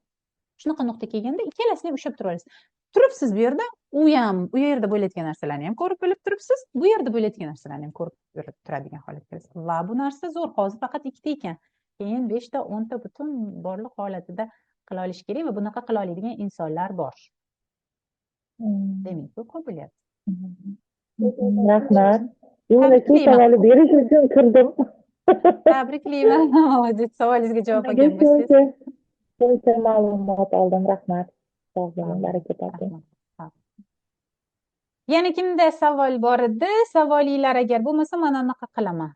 shunaqa nuqta kelganda ikkalasini ham ushlab tura olasiz. Turibsiz bu yerda, u ham u yerda bo'layotgan narsalarni ham ko'rib bilib turibsiz, bu yerda bo'layotgan narsalarni ham ko'rib bilib turadigan holatga kelasiz. Va bu narsa zo'r. Hozir faqat ikkita ekan, keyin beshta, 10 ta, butun borliq holatida qila olish kerak va bunaqa qila oladigan insonlar bor. Demak, bu qobiliyat. Rahmat. Именно shu Tabriklayman. savolni berish uchun kirdim. Tabriklayman, молодец, savolingizga javob Nimaga olgan bo'lsangiz. Shuncha ma'lumot oldim. Rahmat. Sog' bo'ling, baraka toping. Rahmat. Yana kimda savol bor edi? Savolinglar agar bo'lmasa, mana anaqa qilaman.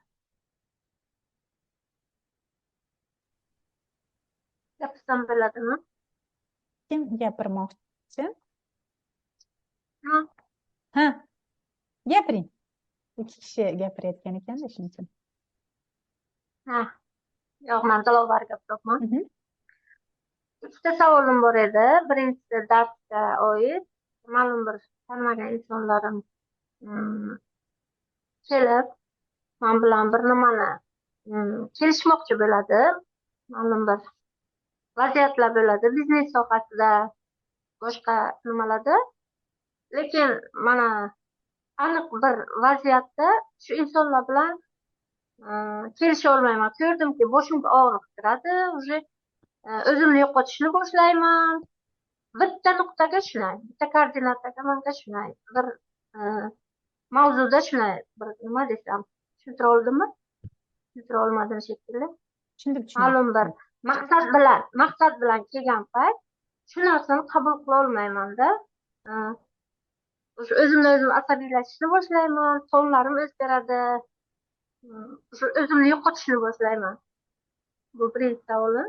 Gapirsam bo'ladimi? Kim gapirmoqchi? Ha. Ha, gapiring. Ikki kishi gapirayotgan ekanda, shuning uchun. Ha. Yo'q, man Dilovar gapiryapman. Uchta savolim bor edi. Birinchisi darsga oid. Ma'lum bir tanimagan insonlarim kelib, man bilan bir nimani kelishmoqchi bo'ladi. Ma'lum bir vaziyatlar bo'ladi biznes sohasida, boshqa nimalarda. Lekin mana aniq bir vaziyatda shu insonlar bilan kelisha olmayman. Ko'rdimki, boshimga og'riq kiradi, уже o'zimni yo'qotishni boshlayman. Bitta nuqtaga shunday, bitta koordinataga manga shunday, bir mavzuda shunday, bir nima desam, tushuntira oldimmi? Tushuntira olmadim shekilli. Tushundim, tushundim. Ma'lum bir maqsad bilan kelgan payt shu narsani qabul qila olmaymanda. O'sha o'zimni o'zim asabiylashishni boshlayman, tonlarim o'zgaradi. O'sha o'zimni yo'qotishni boshlayman. Bu birinchi savolim.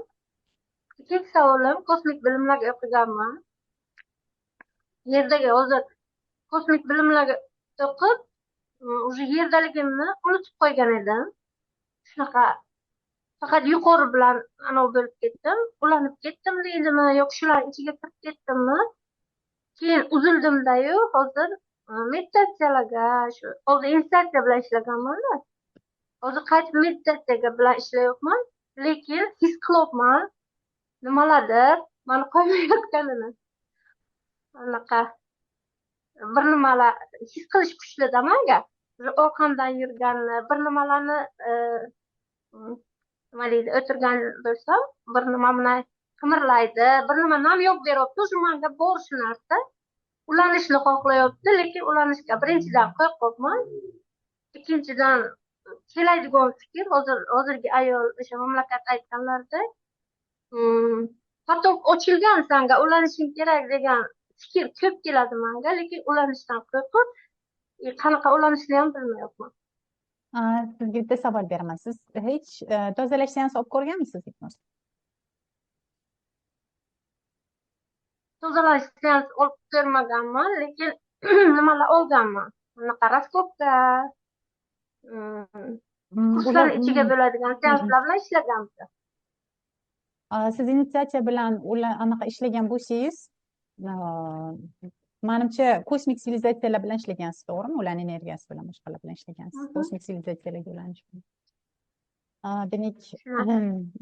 Ikkinchi savolim, kosmik bilimlarga o'qiganman. Yerdagi hozir kosmik bilimlarga o'qib, уже yerdaligimni unutib qo'ygan edim. Shunaqa faqat yuqori bilan anavi bo'lib ketdim, ulanib ketdim deydimi, yoki shular ichiga kirib ketdimmi? Keyin uzildimda-yu, hozir meditatsiyalarga, shu hozir instansiya bilan ishlaganman-da. Hozir qaytib meditatsiyaga bilan ishlayapman, lekin his qilyapman nimalardir mani qo'ymayotganini. Anaqa bir nimalar his qilish kuchlida manga. Orqamdan yurganini, bir nimalarni nima deydi, o'tirgan bo'lsam, bir nima bilan qimirlaydi, bir nima namyoq beryapti, o'sha manga bor shu narsa. Ulanishni xohlayapti, lekin ulanishga birinchidan qo'rqyapman. Ikkinchidan keladigan fikr hozirgi ayol o'sha mamlakat aytganlarida поток ochilgan, sanga ulanishing kerak degan fikr ko'p keladi manga, lekin ulanishdan qo'rqib, qanaqa ulanishni ham bilmayapman. Sizga bitta savol beraman. Siz hech tozalash seansi olib ko'rganmisiz hipnoz? Tozalash seansi olib ko'rmaganman, lekin nimalar olganman? Bunaqa раскопка, kurslar ichiga bo'ladigan seanslar bilan ishlaganmiz. Siz initsiatsiya bilan ular anaqa ishlagan bo'lsangiz, manimcha kosmik sivilizatsiyalar bilan ishlagansiz, to'g'rimi? Ularning energiyasi bilan, boshqalar bilan ishlagansiz. Kosmik sivilizatsiyalarga ulanish bilan. Demak,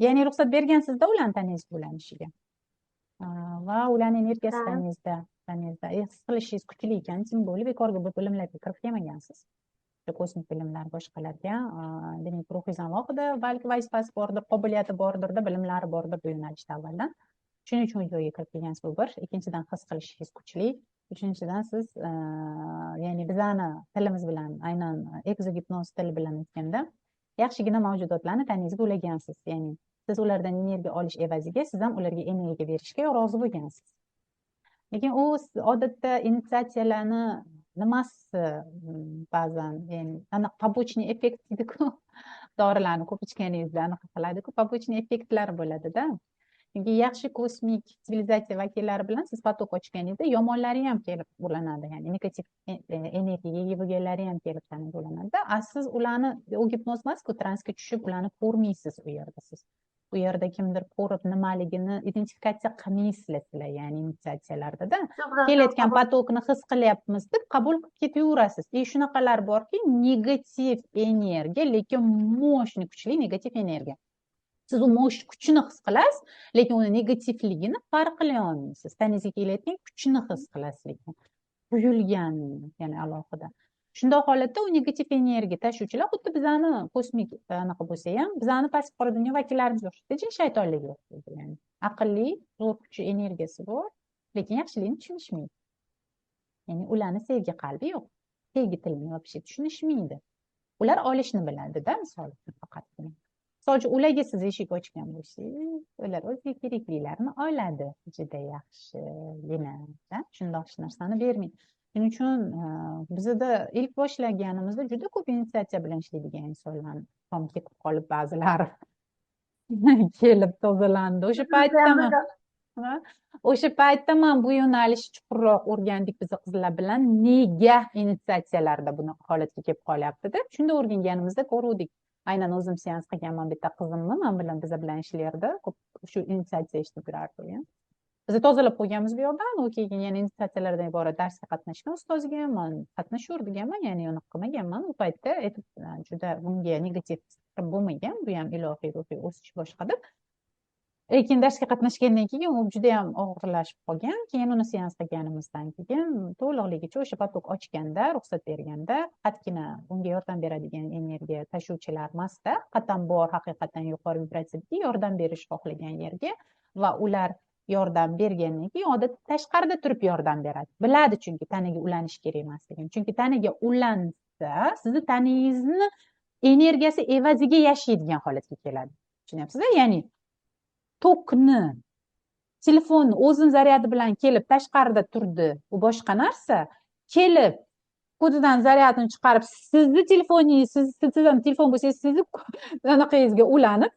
ya'ni ruxsat bergansizda ularni tanangizga ulanishiga. Va ularning energiyasi tanangizda his qilishingiz kuchli ekan, тем более bekorga bu bilimlarga kirib kelmagansiz. Kosmik bilimlar boshqalarga, demak, ruhingiz alohida balki vazifasi bordir, qobiliyati bordirda, bilimlari bordir bu yo'nalishda avvaldan. Shuning uchun u joyga kirib kelgansiz, bu bir. Ikkinchidan, his qilishingiz kuchli. Uchinchidan, siz ya'ni bizani tilimiz bilan, aynan ekzogipnoz tili bilan aytganda, yaxshigina mavjudotlarni tanangizga ulagansiz. Ya'ni siz ulardan energiya olish evaziga siz ham ularga energiya berishga rozi bo'lgansiz. Lekin u odatda initsiatsiyalarni nimasi, ba'zan, ya'ni anaqa побочный эффект deydiku, dorilarni ko'p ichganingizda anaqa qiladiku, побочный effektlar bo'ladida. Chunki yaxshi kosmik sivilizatsiya vakillari bilan siz поток ochganingizda yomonlari ham kelib ulanadi, ya'ni negativ energiyaga ega bo'lganlari ham kelib tanaga ulanadida. A siz ularni, u gipnoz emasku, transga tushib ularni ko'rmaysiz u yerda. Siz u yerda kimdir ko'rib nimaligini identifikatsiya qilmaysizlar sizlar, ya'ni initsiatsiyalardada kelayotgan поток ni his qilyapmiz deb qabul qilib ketaverasiz. И shunaqalar borki, negativ energiya, lekin мощный, kuchli negativ energiya. Siz u мощь kuchini his qilasiz, lekin uni negativligini farqlay olmaysiz. Tanangizga kelayotgan kuchini his qilasiz, lekin quyilgan, ya'ni alohida shundoq holatda u negativ energiya tashuvchilar xuddi bizani kosmik anaqa bo'lsa ham, bizani pastki qora dunyo vakillarimizga o'xshaydi, jin shaytonlarga o'xshaydi. Ya'ni aqlli, zo'r kuchi, energiyasi bor, lekin yaxshilikni tushunishmaydi. Ya'ni ularni sevgi qalbi yo'q, sevgi tilini вообще tushunishmaydi. Ular olishni biladida. Misol uchun, faqatgina, misol uchun, ularga siz eshik ochgan bo'lsangiz, ular o'ziga keraklilarini oladi juda yaxshigina. Shundoq hech narsani bermaydi. Shuning uchun bizada ilk boshlaganimizda juda ko'p initsiatsiya bilan ishlaydigan insonlar tom ketib qolib, ba'zilari kelib tozalandi. O'sha paytda man bu yo'nalishni chuqurroq o'rgandik biz qizlar bilan, nega initsiatsiyalarda bunaqa holatga kelib qolyapti deb. Shunda o'rganganimizda ko'ruvdik. Aynan o'zim seans qilganman bitta qizimni, man bilan, biza bilan ishlardi, ko'p shu initsiatsiya eshitib yurardi. Biz tozalab qo'yganmiz bu yoqdan. U keyin yana initsiatsiyalardan iborat darsga qatnashgan ustoziga man qatnashaverganman, ya'ni uni qilmaganman. U paytda aytib, juda bunga negativ fikrim bo'lmagan, bu ham ilohiy ruhiy o'sish, boshqa deb. Lekin darsga qatnashgandan keyin u judayam og'irlashib qolgan. Keyin uni seans qilganimizdan keyin to'liqligicha o'sha поток ochganda, ruxsat berganda, faqatgina unga yordam beradigan energiya tashuvchilar emasda, haqiqatdan bor, haqiqatdan yuqori vibratsiyadagi yordam berish xohlagan yerga. Va ular yordam bergandan keyin odatda tashqarida turib yordam beradi, biladi, chunki tanaga ulanish kerak emasligini. Chunki tanaga ulansa, sizni tanangizni energiyasi evaziga yashaydigan holatga keladi, tushunyapsizmi? Ya'ni tokni, telefonni o'zini zaryadi bilan kelib tashqarida turdi, u boshqa narsa. Kelib kodidan zaryadini chiqarib, sizni telefoningiz, sizdan telefon bo'lsangiz, sizni anaqangizga ulanib,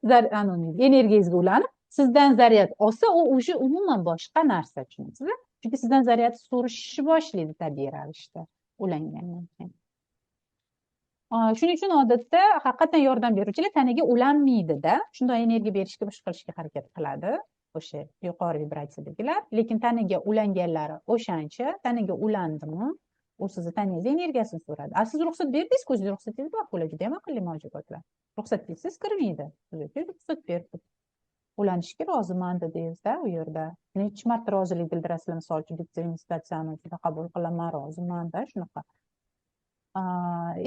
energiyangizga ulanib, sizdan zaryad olsa, u уже umuman boshqa narsa, tushunyapsizmi? Chunki sizdan zaryad so'rishishni boshlaydi tabiiy ravishda ulangandan keyin. Shuning uchun odatda haqiqatdan yordam beruvchilar tanaga ulanmaydida, shunday energiya berishga, boshqa qilishga harakat qiladi o'sha yuqori vibratsiyadagilar. Lekin tanaga ulanganlari o'shancha, tanaga ulandimi, u sizni tanangizni energiyasini so'radi. A siz ruxsat berdingiz-ku, o'zingiz ruxsatingiz bor. Ular judayam aqlli mavjudotlar. Ruxsat bersangiz, kirmaydi. Ruxsat berdi, ulanishga roziman dedingizda. U yerda necha marta rozilik bildirasizlar? Misol uchun, bitta initsiatsiyani juda qabul qilaman, rozimanda, shunaqa.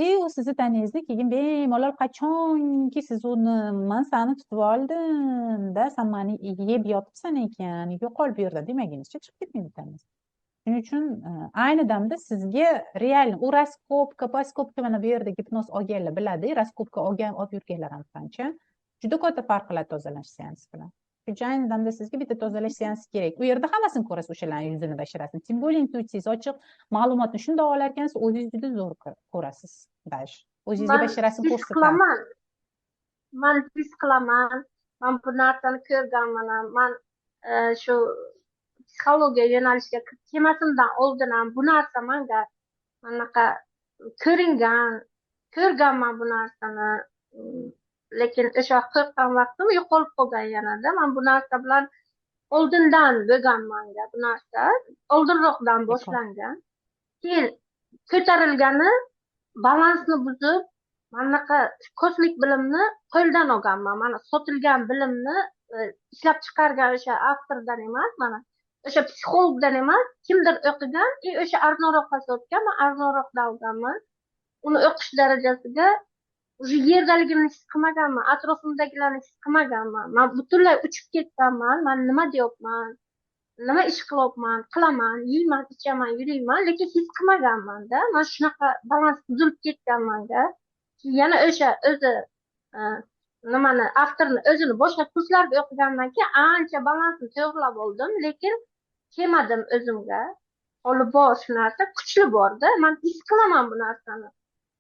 И u sizni tanangizni keyin bemalol, qachonki siz uni "Man sani tutib oldimda, san mani yeb yotibsan ekan, yo'qol bu yerdan" demagunizcha chiqib ketmaydi tanangiz. Shuning uchun ayni damda sizga реально u раскопка, поскопка, mana bu yerda gipnoz olganlar biladi, раскопка olgan, olib yurganlar ham qancha, juda katta farq qiladi tozalash seansi bilan. Chunki ayni damda sizga bitta tozalash seansi kerak. U yerda hammasini ko'rasiz, o'shalarni yuzini, basharasini. Тем более intuitsiyangiz ochiq, ma'lumotni shundoq olar ekansiz, o'zingiz juda zo'r ko'rasiz даже, o'zingizga Man basharasini his ko'rsatadi. qilaman. Man his qilaman. Man bu narsani ko'rganman ham. Man shu psixologiya yo'nalishiga kirib kelmasimdan oldin ham bu narsa manga anaqa ko'ringan, ko'rganman bu narsani. Lekin o'sha qo'rqqan vaqtim yo'qolib qolgan yanada. Man bu narsa bilan oldindan bo'lgan, manga bu narsa oldinroqdan boshlangan. Keyin ko'tarilgani, balansni buzib, mana bunaqa kosmik bilimni qo'ldan olganman. Mana sotilgan bilimni ishlab chiqargan o'sha avtordan emas, mana o'sha psixologdan emas, kimdir o'qigan и o'sha arzonroqqa sotgan, man arzonroqdan olganman. Uni o'qish darajasiga уже yerdaligimni his qilmaganman, atrofimdagilarni his qilmaganman. Man butunlay uchib ketganman. Man nima deyapman? Nima ish qilyapman, qilaman, yeyman, ichaman, yuriyman, lekin his qilmaganmanda. Man shunaqa balans buzilib ketganmanda. Yana o'sha o'zi nimani, avtorni o'zini boshqa kurslarda o'qigandan keyin ancha balansni to'g'irlab oldim, lekin kelmadim o'zimga. Holi bor shu narsa, kuchli borda. Man his qilaman bu narsani.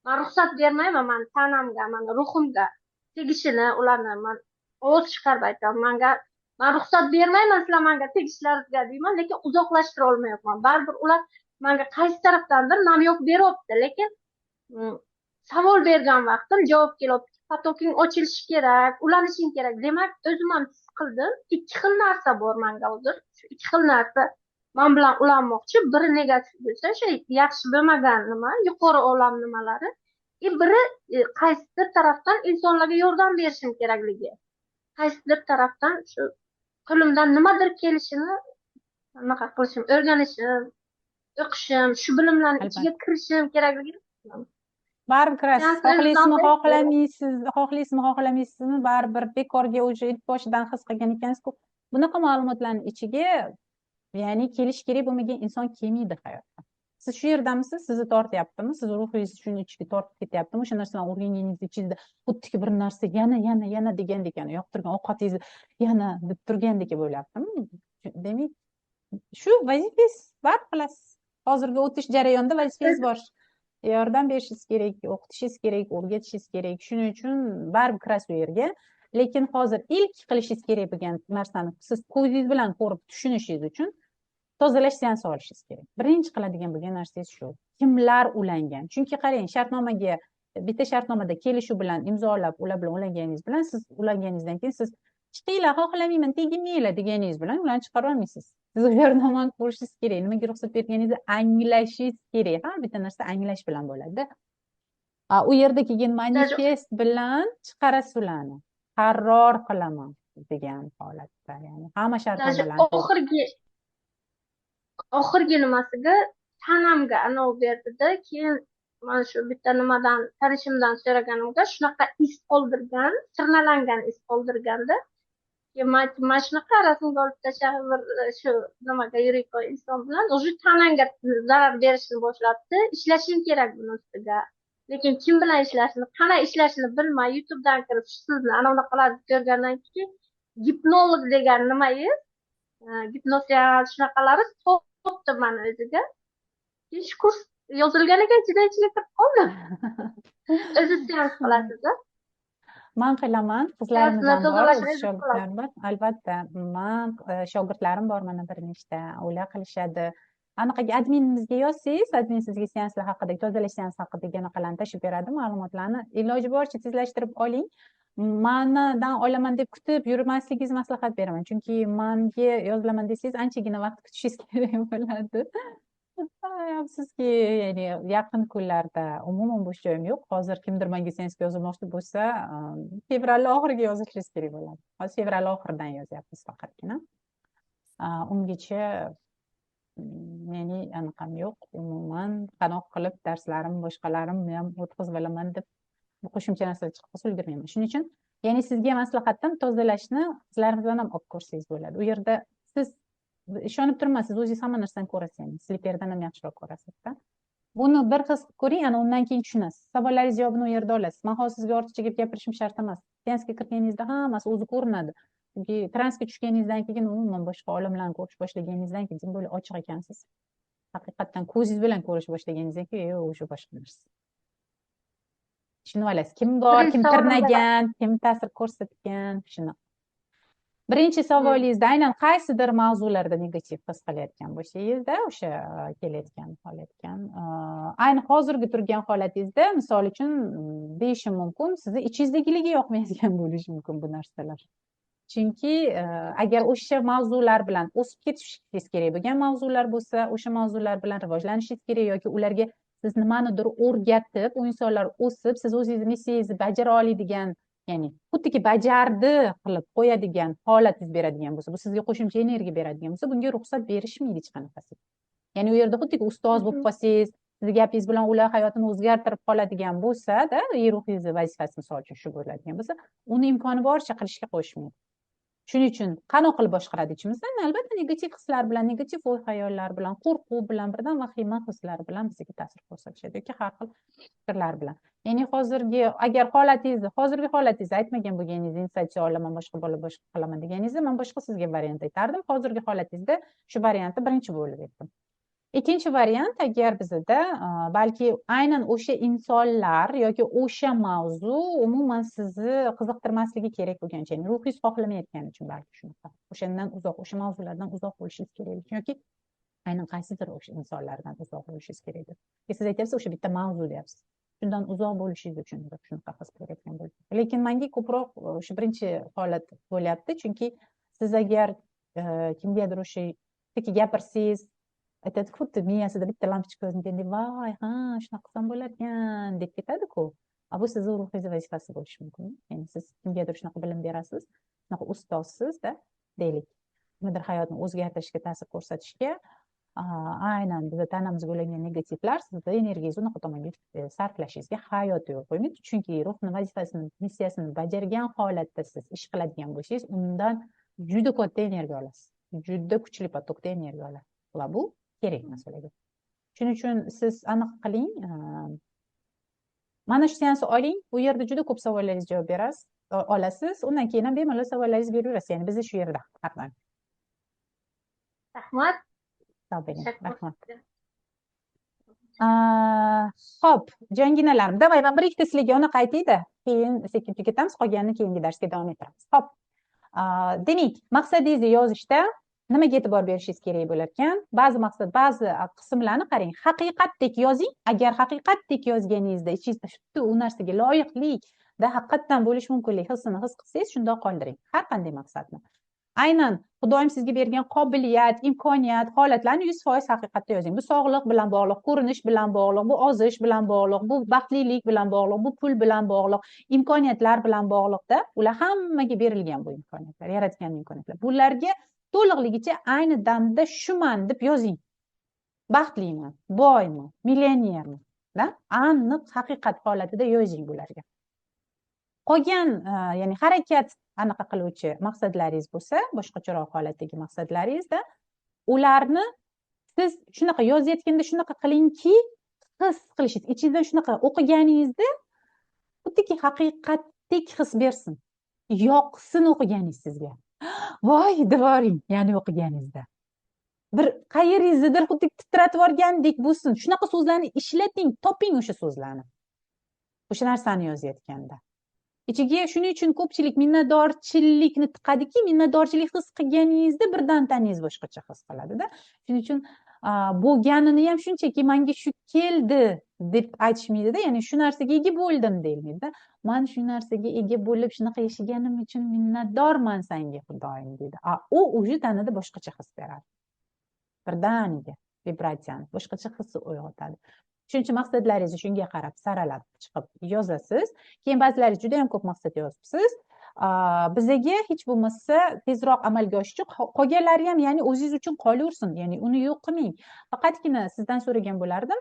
Man ruxsat bermayman mani tanamga, mani ruhimga tegishini ularni. Man ovoz chiqarib aytaman, manga, man ruxsat bermayman sizlar manga tegishlaringizga deyman, lekin uzoqlashtira olmayapman. Baribir ular manga qaysi tarafdandir намёк beryapti, lekin savol bergan vaqtim javob kelyapti: поток ing ochilishi kerak, ulanishing kerak. Demak, o'zim ham his qildim, ikki xil narsa bor manga hozir. Shu ikki xil narsa man bilan ulanmoqchi. Biri negativ bo'lsa, o'sha yaxshi bo'lmagan nima, yuqori olam nimalari, и biri qaysidir tarafdan insonlarga yordam berishim kerakligi, qaysidir tarafdan shu qo'limdan nimadir kelishini anaqa qilishim, o'rganishim, o'qishim, shu bilimlarni ichiga kirishim kerakligini. Baribir kirasiz, xohlaysizmi, xohlamaysiz, xohlaysizmi, xohlamaysizmi, baribir bekorga уже ilk boshidan his qilgan ekansizku. Bunaqa ma'lumotlarni ichiga, ya'ni kelish kerak bo'lmagan inson kelmaydi hayotda. Siz shu yerdamisiz, sizni tortyaptimi, sizni ruhingiz shuni ichiga tortib ketyaptimi? O'sha narsalarni o'rganganingizni ichingizda xuddiki bir narsa yana, yana, yana degandek, yani yoqtirgan ovqatingizni yana deb turgandek bo'lyaptimi? Demak, shu vazifangiz, baribir qilasiz. Hozirgi o'tish jarayonida vazifangiz bor, yordam berishingiz kerak, o'qitishingiz kerak, o'rgatishingiz kerak. Shuning uchun baribir kirasiz u yerga. Lekin hozir ilk qilishingiz kerak bo'lgan narsani siz ko'zingiz bilan ko'rib tushunishingiz uchun tozalash seansi olishingiz kerak. Birinchi qiladigan bo'lgan narsangiz shu: kimlar ulangan. Chunki qarang, shartnomaga, bitta shartnomada kelishuv bilan imzolab, ular bilan ulanganingiz bilan, siz ulanganingizdan keyin siz "Chiqinglar, xohlamayman, teginmanglar" deganingiz bilan ularni chiqara olmaysiz. Siz ularni omon ko'rishingiz kerak, nimaga ruxsat berganingizni anglashingiz kerak. Har bitta narsa anglash bilan bo'ladida. U yerda keyin manifest bilan chiqarasiz ularni, qaror qilaman degan holatda, ya'ni hamma shartnomalarni. Oxirgi nimasiga tanamga anavi berdida. Keyin mana shu bitta nimadan, tanishimdan so'raganimga, shunaqa iz qoldirgan, tirnalangan iz qoldirganda. Keyin man aytdim, mana shunaqa rasmga olib tashlab, bir shu nimaga yurak inson bilan уже tanangga zarar berishni boshlabdi, ishlashing kerak buni ustiga. Lekin kim bilan ishlashni, qanday ishlashni bilmay, YouTubedan kirib sizni ana bunaqalarni ko'rgandan keyin gipnolog degan nimangiz, gipnoz, shunaqalari topdim mani o'ziga. Keyin shu kurs yozilgan ekan, ichida ichiga kirib qoldim. O'zi seans qilasiz? Man qilaman, qizlarimiz ham bor, o'z shogirdlarim bor albatta. Man shogirdlarim bor mana bir nechta, ular qilishadi. Anaqaga, adminimizga yozsangiz, admin sizga seanslar haqida, tozalash seansi haqidagi anaqalarni tashlab beradi, ma'lumotlarni. Iloji boricha tezlashtirib oling. Manidan olaman deb kutib yurmasligingizni maslahat beraman, chunki manga yozilaman desangiz, anchagina vaqt kutishingiz kerak bo'ladi. Afsuski, ya'ni yaqin kunlarda umuman bo'sh joyim yo'q. Hozir kimdir menga seansga yozilmoqchi bo'lsa, fevral oxiriga yozilishingiz kerak bo'ladi. Hozir fevral oxiridan yozyapmiz faqatgina. Ungacha ya'ni anaqam yo'q umuman. Qanaqa qilib darslarim, boshqalarimni ham o'tkazib olaman deb, bu qo'shimcha narsalar chiqib qolsa, ulgurmayman. Shuning uchun, ya'ni sizga maslahatim, tozalashni qizlarimiz bilan ham olib ko'rsangiz bo'ladi. U yerda siz, ishonib turman, siz o'zingiz hamma narsani ko'rasiz, ya'ni sliperdan ham yaxshiroq ko'rasizda. Buni bir his qilib ko'ring, ana undan keyin tushunasiz. Savollaringiz javobini u yerda olasiz. Man hozir sizga ortiqcha gap gapirishim shart emas. Seansga kirganingizda hammasi o'zi ko'rinadi, chunki transga tushganingizdan keyin, umuman boshqa olamlarni ko'rish boshlaganingizdan keyin, тем более ochiq ekansiz, haqiqatdan ko'zingiz bilan ko'rish boshlaganingizdan keyin o'sha boshqa narsa, tushunib olasiz, kim bor, kim tirnagan, kim ta'sir ko'rsatgan, shuni. Birinchi savolingizda aynan qaysidir mavzularda negativ his qilayotgan bo'lsangizda, o'sha kelayotgan, holatgan, ayni hozirgi turgan holatingizda, misol uchun, deyishim mumkin, sizni ichingizdagiligi yoqmayotgan bo'lishi mumkin bu narsalar. Chunki agar o'sha mavzular bilan o'sib ketishingiz kerak bo'lgan mavzular bo'lsa, o'sha mavzular bilan rivojlanishingiz kerak yoki ularga siz nimanidir o'rgatib, u insonlar o'sib, siz o'zingizni missiyangizni bajara oladigan, ya'ni xuddiki bajardi qilib qo'yadigan holat yuz beradigan bo'lsa, bu sizga qo'shimcha energiya beradigan bo'lsa, bunga ruxsat berishmaydi hech qanaqasi. Ya'ni u yerda xuddiki ustoz bo'lib qolsangiz, sizni gapingiz bilan ular hayotini o'zgartirib qoladigan bo'lsa-da, ruhingizni vazifasi, misol uchun, shu bo'ladigan bo'lsa, uni imkoni boricha qilishga qo'yishmaydi. Shuning uchun qanaqa qilib boshqaradi ichimizdan? Albatta, negativ hislar bilan, negativ o'y xayollar bilan, qo'rquv bilan, birdan vahima hislari bilan bizga ta'sir ko'rsatishadi yoki har xil fikrlar bilan. Ya'ni hozirgi agar holatingizni, hozirgi holatingizni aytmagan bo'lganingizda, insight olaman, boshqa bola boshqa qilaman deganingizda, man boshqa sizga variant aytardim. Hozirgi holatingizda shu variantni birinchi bo'lib aytdim. Ikkinchi variant, agar bizada balki aynan o'sha insonlar yoki o'sha mavzu umuman sizni qiziqtirmasligi kerak bo'lgancha, ya'ni ruhingiz xohlamayotgani uchun balki shunaqa, o'shandan uzoq, o'sha mavzulardan uzoq bo'lishingiz kerak yoki aynan qaysidir o'sha insonlardan uzoq bo'lishingiz kerak deb. Siz aytyapsiz, o'sha bitta mavzu deyapsiz. Shundan uzoq bo'lishingiz uchun shunaqa his qilayotgan bo'ldi. Lekin menga ko'proq o'sha birinchi holat bo'lyapti, chunki siz agar kimgadir o'sha gapirsangiz, aytadi, xuddi miyasida bitta lampochka ko'ringandek, voy, ha, shunaqa qilsam bo'larkan deb ketadi-ku. A bu sizni ruhingizni vazifasi bo'lishi mumkin. Ya'ni siz kimgadir shunaqa bilim berasiz, shunaqa ustozsiz-da, deylik. Nimadir hayotni o'zgartirishga ta'sir ko'rsatishga aynan biza tanamizga ulangan negativlar sizni energiyangizni unaqa tomonga sarflashingizga hayot yo'l qo'ymaydi. Chunki ruhni vazifasini, missiyasini bajargan holatda siz ish qiladigan bo'lsangiz, undan juda katta energiya olasiz. Juda kuchli поток da energiya olasiz. Va bu kerak masalaga. Shuning uchun siz aniq qiling. Mana shu seansni oling. Bu yerda juda ko'p savollaringizga javob berasiz, olasiz. Undan keyin ham bemalol savollaringizni beraverasiz. Ya'ni biz shu yerda har doim. Rahmat. Sog' bo'ling. Rahmat. Xo'p, jonginalarim, давай man bir ikkita sizlarga uni aytayda, keyin sekin tugatamiz, qolganini keyingi darsga davom ettiramiz. Xo'p. Demak, maqsadingizni yozishda nimaga e'tibor berishingiz kerak bo'lar ekan? Ba'zi maqsad, ba'zi qismlarni qarang, haqiqatdek yozing. Agar haqiqatdek yozganingizda ichingizda xuddi u narsaga loyiqlikda haqiqatdan bo'lishi mumkinlik hissini his qilsangiz, shundoq qoldiring har qanday maqsadni. Aynan Xudoyim sizga bergan qobiliyat, imkoniyat, holatlarni 100% haqiqatda yozing. Bu sog'liq bilan bog'liq, ko'rinish bilan bog'liq, bu ozish bilan bog'liq, bu baxtlilik bilan bog'liq, bu pul bilan bog'liq, imkoniyatlar bilan bog'liqda. Ular hammaga berilgan bu imkoniyatlar, yaratgan imkoniyatlar. Bularga to'liqligicha ayni damda shuman deb yozing. Baxtliman, boyman, millionerman, da? Aniq haqiqat holatida yozing bularga. Qolgan, ya'ni harakat anaqa qiluvchi maqsadlaringiz bo'lsa, boshqacharoq holatdagi maqsadlaringizda, ularni siz shunaqa yozayotganda shunaqa qilingki, his qilishingiz, ichingizdan shunaqa o'qiganingizda xuddiki haqiqatdek his bersin. Yoqsin o'qiganingiz sizga. Voy devoring, ya'ni o'qiganingizda. Bir qayeringizni xuddi titratib yuborgandek bo'lsin. Shunaqa so'zlarni ishlating, toping o'sha so'zlarni. O'sha narsani yozayotganda. Ichiga shuning uchun ko'pchilik minnatdorchilikni tiqadiki, minnatdorchilik his qilganingizda birdan taningiz boshqacha his qiladida. Shuning uchun bo'lganini ham shunchaki menga shu keldi deb aytishmaydida, ya'ni shu narsaga ega bo'ldim deyilmaydida. Man shu narsaga ega bo'lib shunaqa yashaganim uchun minnatdorman senga Xudoyim deydi. U уже tanada boshqacha his beradi. Birdaniga vibratsiyani boshqacha hissi uyg'otadi. Shuning uchun maqsadlaringizni shunga qarab saralab chiqib yozasiz. Keyin ba'zilaringiz juda ham ko'p maqsad yozibsiz. Bizaga hech bo'lmasa tezroq amalga oshish uchun qolganlari ham, ya'ni o'zingiz uchun qolaversin, ya'ni uni yo'q qilmang. Faqatgina sizdan so'ragan bo'lardim,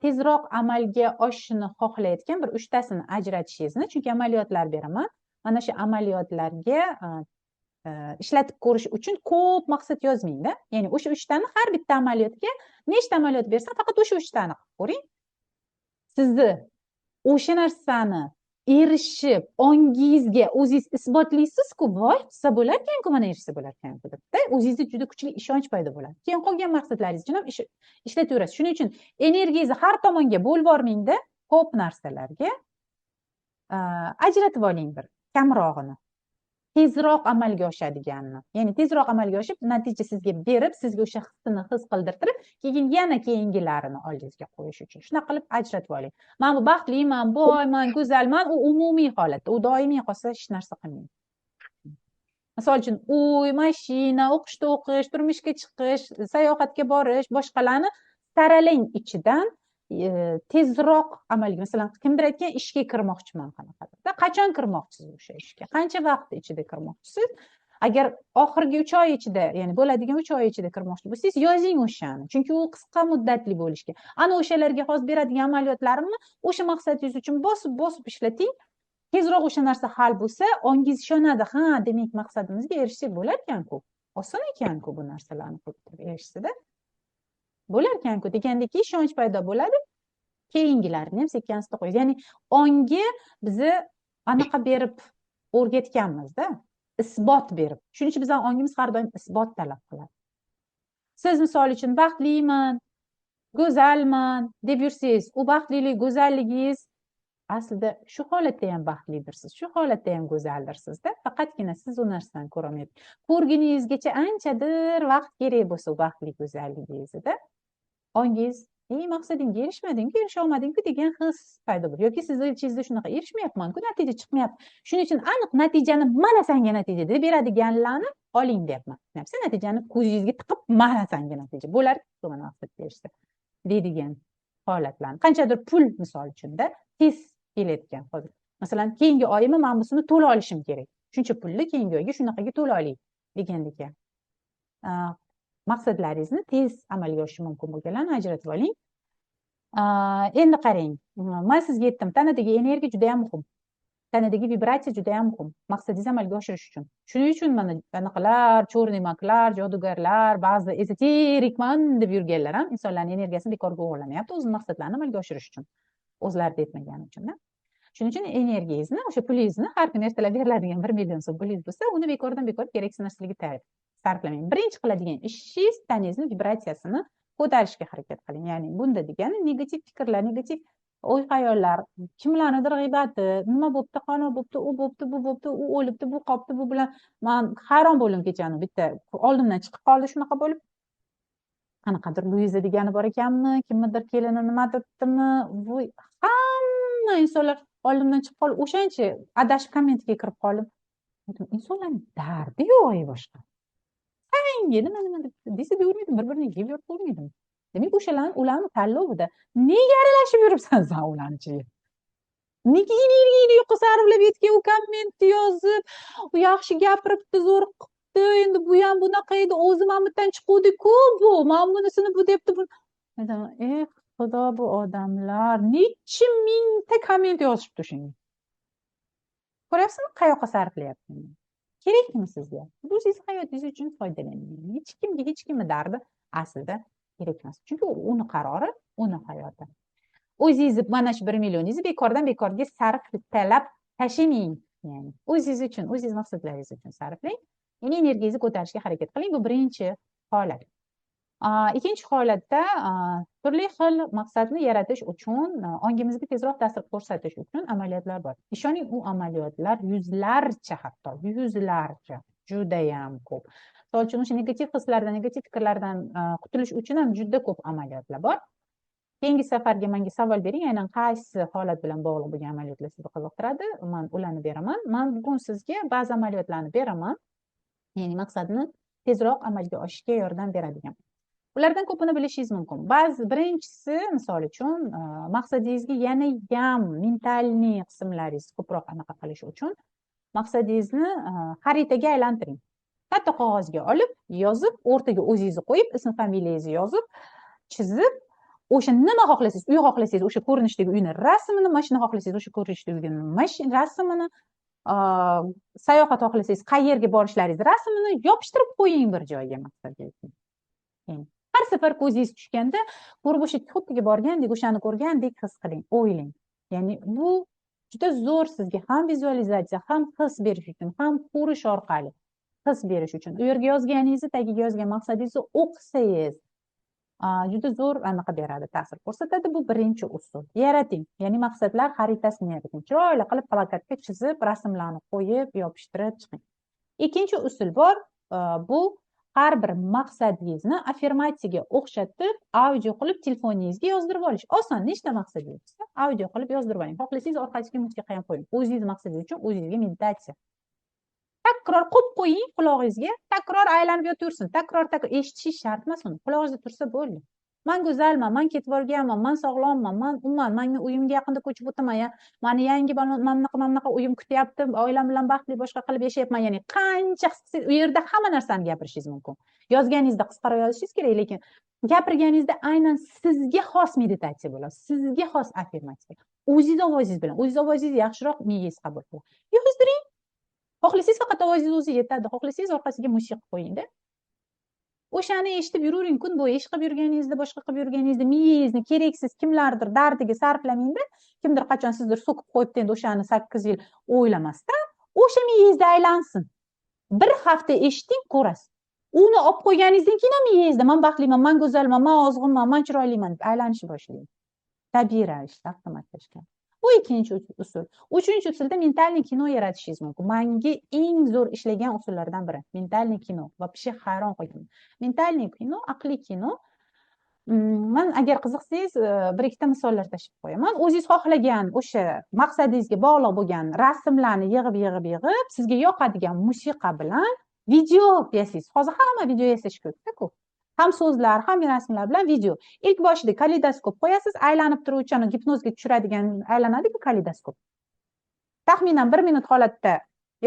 tezroq amalga oshishini xohlayotgan bir uchtasini ajratishingizni, chunki amaliyotlar beraman. Mana shu amaliyotlarga ishlatib ko'rish uchun ko'p maqsad yozmangda. Ya'ni o'sha uchtani har bitta amaliyotga nechta amaliyot bersam, faqat o'sha uchtani qilib ko'ring. Sizni o'sha narsani erishib, ongingizga o'zingiz isbotlaysiz-ku, voy, qilsa bo'larkan-ku, mana erishsa bo'larkan-ku deb-da, o'zingizda juda kuchli ishonch paydo bo'ladi. Keyin qolgan maqsadlaringiz uchun ham ishlataverasiz. Shuning uchun energiyangizni har tomonga bo'lib yubormangda, ko'p narsalarga ajratib oling bir kamrog'ini. Tezroq amalga oshadiganini. Ya'ni tezroq amalga oshib, natija sizga berib, sizga o'sha hissini his qildirtirib, keyin yana keyingilarini oldingizga qo'yish uchun. Shunaqa qilib ajratib oling. Men bu baxtliman, boyman, go'zalman, u umumiy holatda, u doimiy qolsa hech narsa qilmaydi. Misol uchun, uy, mashina, o'qishda o'qish, turmushga chiqish, sayohatga borish, boshqalarni saralang ichidan tezroq amalga. Masalan, kimdir aytgan ishga kirmoqchiman qanaqadir. Qachon kirmoqchisiz o'sha ishga? Qancha vaqt ichida kirmoqchisiz? Agar oxirgi 3 oy ichida, ya'ni bo'ladigan 3 oy ichida kirmoqchi bo'lsangiz, yozing o'shani. Chunki u qisqa muddatli bo'lishga. Ana o'shalarga hozir beradigan amaliyotlarimni o'sha maqsadingiz uchun bosib-bosib ishlating. Tezroq o'sha narsa hal bo'lsa, ongingiz ishonadi: ha, demak, maqsadimizga erishsak bo'larkanku, oson ekanku bu narsalarni qilib turib erishsada bo'larkanku degandek ishonch paydo bo'ladi. Keyingilarini ham sekin asta qo'yasiz. Ya'ni ongi bizni anaqa berib o'rgatganmizda, isbot berib. Shuning uchun bizani ongimiz har doim isbot talab qiladi. Siz, misol uchun, baxtliman, go'zalman deb yursangiz, u baxtlilik, go'zalligingiz aslida shu holatda ham baxtlidirsiz, shu holatda ham go'zaldirsizda. Faqatgina siz u narsani ko'rolmaysiz. Ko'rguningizgacha anchadir vaqt kerak bo'lsa u baxtli go'zalligingizda, ongingiz "Ey, maqsadingga erishmadingku, erisha olmadingku" degan his paydo bo'ladi yoki sizni ichingizda shunaqa: erishmayapmanku, natija chiqmayapti. Shuning uchun aniq natijani, "Mana sanga natija" deb beradiganlarni oling deyapman. Natijani ko'zingizga tiqib, "Mana sanga natija bo'lar, mana maqsadga erishsa" deydigan holatlarni. Qanchadir pul, misol uchunda, tez kelayotgan hozir, masalan, keyingi oyimni mana bunisini to'la olishim kerak, shuncha pulni keyingi oyga shunaqaga to'la olay degandek maqsadlaringizni tez amalga oshishi mumkin bo'lganlarni ajratib oling. Endi qarang, man sizga aytdim, tanadagi energiya juda yam muhim, tanadagi vibratsiya juda yam muhim maqsadingizni amalga oshirish uchun. Shuning uchun mana anaqalar, черный маг lar, jodugarlar, ba'zi ezoterikman deb yurganlar ham insonlarni energiyasini bekorga o'g'irlamayapti, o'zini maqsadlarini amalga oshirish uchun, o'zlarida yetmagani uchun. Shuning uchun energiyangizni, o'sha pulingizni, har kuni ertalab beriladigan 1 million so'm pulingiz bo'lsa, uni bekordan bekor keraksiz narsalarga sarflamang. Birinchi qiladigan ishingiz tanangizni vibratsiyasini ko'tarishga harakat qiling. Ya'ni bunda degani negativ fikrlar, negativ o'y xayollar, kimlarnidir g'iybati, nima bo'pti, qani bo'pti, u bo'pti, bu bo'pti, u o'libdi, bu qolibdi, bu bilan. Man hayron bo'ldim, kechani bitta oldimdan chiqib qoldi shunaqa bo'lib, qanaqadir Luiza degani bor ekanmi, kimnidir kelini nima debdimi, voy, hamma insonlar oldimdan chiqib qoldi. O'shancha adashib kommentga kirib qoldim. Insonlarni dardi yo'q boshqa, sanga nima, nima deb desa deyavermaydi, bir birini yeb yotib. Demak, o'shalarni, ularni tanlovida nega aralashib yuribsan san ularni ichiga? Nega energiyani yo'qqa sarflab yetgan u kommentni yozib, u yaxshi gapiribdi, zo'r qilibdi, endi bu ham bunaqa edi, o'zi mana bu yerdan chiquvdi-ku, bu mana bunisini bu debdi bu. Eh, xudo, bu odamlar nechi mingta komment yozishibdi shunga. Ko'ryapsizmi, qayoqqa sarflayapti? Kerakmi sizga bu? Siz hayotingiz uchun foydalaning. Hech kimga hech kimni dardi aslida kerak emas, chunki uni qarori, uni hayoti. O'zingizni mana shu 1 millioningizni bekordan bekorga sarflab tashlamang. Ya'ni o'zingiz uchun, o'zingiz maqsadlaringiz uchun sarflang, ya'ni energiyangizni ko'tarishga harakat qiling. Bu birinchi holat. Ikkinchi holatda turli xil maqsadni yaratish uchun, ongimizga tezroq ta'sir ko'rsatish uchun amaliyotlar bor. Ishoning, u amaliyotlar yuzlarcha, hatto yuzlarcha, judayam ko'p. Misol uchun, o'sha negativ hislardan, negativ fikrlardan qutulish uchun ham juda ko'p amaliyotlar bor. Keyingi safarga menga savol bering, aynan qaysi holat bilan bog'liq bo'lgan amaliyotlar sizni qiziqtiradi, man ularni beraman. Man bugun sizga ba'zi amaliyotlarni beraman, ya'ni maqsadni tezroq amalga oshishga yordam beradigan. Ulardan ko'pini bilishingiz mumkin. Ba'zi birinchisi, misol uchun, maqsadingizga yanayam ментальный qismlaringiz ko'proq anaqa qilish uchun maqsadingizni xaritaga aylantiring. Katta qog'ozga olib, yozib, o'rtaga o'zingizni qo'yib, ism familiyangizni yozib, chizib, o'sha nima xohlasangiz, uy xohlasangiz, o'sha ko'rinishdagi uyni rasmini, mashina xohlasangiz, o'sha ko'rinishdagi uyni rasmini, sayohat xohlasangiz, qayerga borishlaringizni rasmini yopishtirib qo'ying bir joyga maqsadga. Har safar ko'zingiz tushganda ko'rib, o'sha xuddiga borgandek, o'shani ko'rgandek his qiling, o'ylang. Ya'ni bu juda zo'r sizga ham vizualizatsiya, ham his berish uchun, ham ko'rish orqali his berish uchun. U yerga yozganingizni, tagiga yozgan maqsadingizni o'qisangiz, juda zo'r anaqa beradi, ta'sir ko'rsatadi. Bu birinchi usul. Yarating, ya'ni maqsadlar xaritasini yarating, chiroyli qilib plakatga chizib, rasmlarni qo'yib, yopishtirib chiqing. Ikkinchi usul bor, bu har bir maqsadingizni affirmatsiyaga o'xshatib, audio qilib telefoningizga yozdirib olish. Oson, nechta maqsadingiz bo'lsa, audio qilib yozdirib oling. Xohlasangiz, orqasiga musiqa ham qo'ying. O'zingiz maqsadingiz uchun o'zingizga meditatsiya. Takror qo'yib qo'ying qulog'ingizga, takror aylanib yotaversin, takror takror eshitishingiz shart emas uni, qulog'ingizda tursa bo'ldi. Man go'zalman, man ketib olganman, man sog'lomman, man umuman manga uyimga yaqinda ko'chib o'taman, ya mani yangi mana bunaqa, mana bunaqa uyim kutyapti, oilam bilan baxtli boshqa qilib yashayapman. Ya'ni qancha his qilsangiz, u yerda hamma narsani gapirishingiz mumkin. Yozganingizda qisqaroq yozishingiz kerak, lekin gapirganingizda aynan sizga xos meditatsiya bo'ladi, sizga xos affirmatsiya. O'zingiz ovozingiz bilan, o'zingiz ovozingizni yaxshiroq miyangiz qabul qiladi. Yozdiring. Xohlasangiz, faqat ovozingiz o'zi yetadi, xohlasangiz, orqasiga musiqa qo'yingda. O'shani eshitib yuravering kun bo'yi, ish qilib yurganingizda, boshqa qilib yurganingizda. Miyangizni keraksiz kimlardir dardiga sarflamangda. Kimdir qachon sizdir so'kib qo'yibdi, endi o'shani 8 yil o'ylamasdan o'sha miyangizda aylansin. Bir hafta eshiting, ko'rasiz. Uni olib qo'yganingizdan keyin ham miyangizda "Man baxtliman, man go'zalman, man ozg'inman, man chiroyliman" deb aylanishni boshlaydi tabiiy ravishda, avtomatlashgan. Bu ikkinchi usul. Uchinchi usulda ментальный kino yaratishingiz mumkin. Manga eng zo'r ishlagan usullardan biri ментальный kino. Вообще hayron qolganman. Ментальный kino, aqliy kino. Man agar qiziqsangiz, bir ikkita misollar tashlab qo'yaman. O'zingiz xohlagan o'sha maqsadingizga bog'liq bo'lgan rasmlarni yig'ib, yig'ib, yig'ib, sizga yoqadigan musiqa bilan video yasaysiz. Hozir hamma video yasashga o'tdi-ku. Ham so'zlar, ham rasmlar bilan video. Ilk boshida kaleydoskop qo'yasiz, aylanib turuvchi, gipnozga tushiradigan aylanadiku kaleydoskop. Taxminan bir minut holatda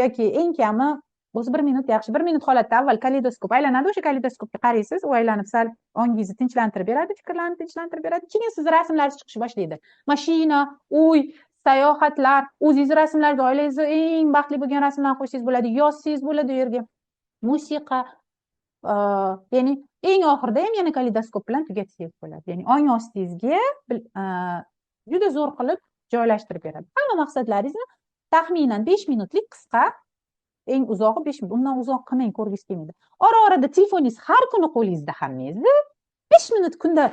yoki eng kami o'zi bir minut yaxshi. Bir minut holatda avval kaleydoskop aylanadi, o'sha kaleydoskopga qaraysiz, u aylanib sal ongingizni tinchlantirib beradi, fikrlarni tinchlantirib beradi. Keyin sizni rasmlaringiz chiqishni boshlaydi. Mashina, uy, sayohatlar, o'zingizni rasmlaringiz, oilangizni eng baxtli bo'lgan rasmlarni qo'ysangiz bo'ladi, yozsangiz bo'ladi u yerga. Musiqa, ya'ni eng oxirida ham yana kaleydoskop bilan tugatsangiz bo'ladi. Ya'ni ong ostingizga juda zo'r qilib joylashtirib beradi. Hamma maqsadlaringizni taxminan 5 minutlik qisqa, eng uzog'i 5 minut, undan uzoq qilmang, ko'rgingiz kelmaydi. Ora orada telefoningiz har kuni qo'lingizda hammangizni, 5 minut kunda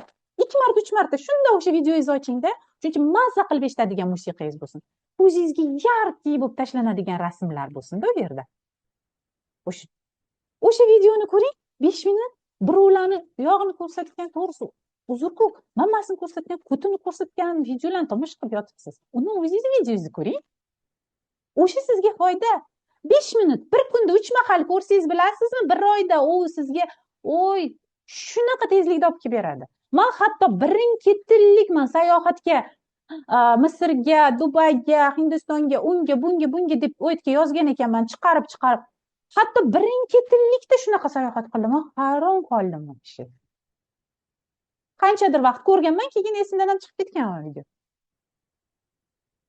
ikki marta, uch marta shunda o'sha videongizni ochingda, chunki mazza qilib eshitadigan musiqangiz bo'lsin, ko'zingizga яркий bo'lib tashlanadigan rasmlar bo'lsinda u yerda. O'sha videoni ko'ring 5 minut. Birovlarni yog'ini ko'rsatgan, to'g'risi, uzrku, mammasini ko'rsatgan, ko'tini ko'rsatgan videolarni tomosha qilib yotibsiz. Uni o'zingizni videongizni ko'ring, o'sha sizga foyda. 5 minut bir kunda uch mahal ko'rsangiz, bilasizmi, bir oyda u sizga, oy, shunaqa tezlikda olib kelib beradi. Man hatto birin ketinlik man sayohatga, Misrga, Dubayga, Hindistonga, unga, bunga, bunga deb u yerga yozgan ekanman, chiqarib chiqarib, hatto birin ketinlikda shunaqa sayohat qildim. Man hayron qoldim. Вообще qanchadir vaqt ko'rganman, keyin esimdan ham chiqib ketgan u video.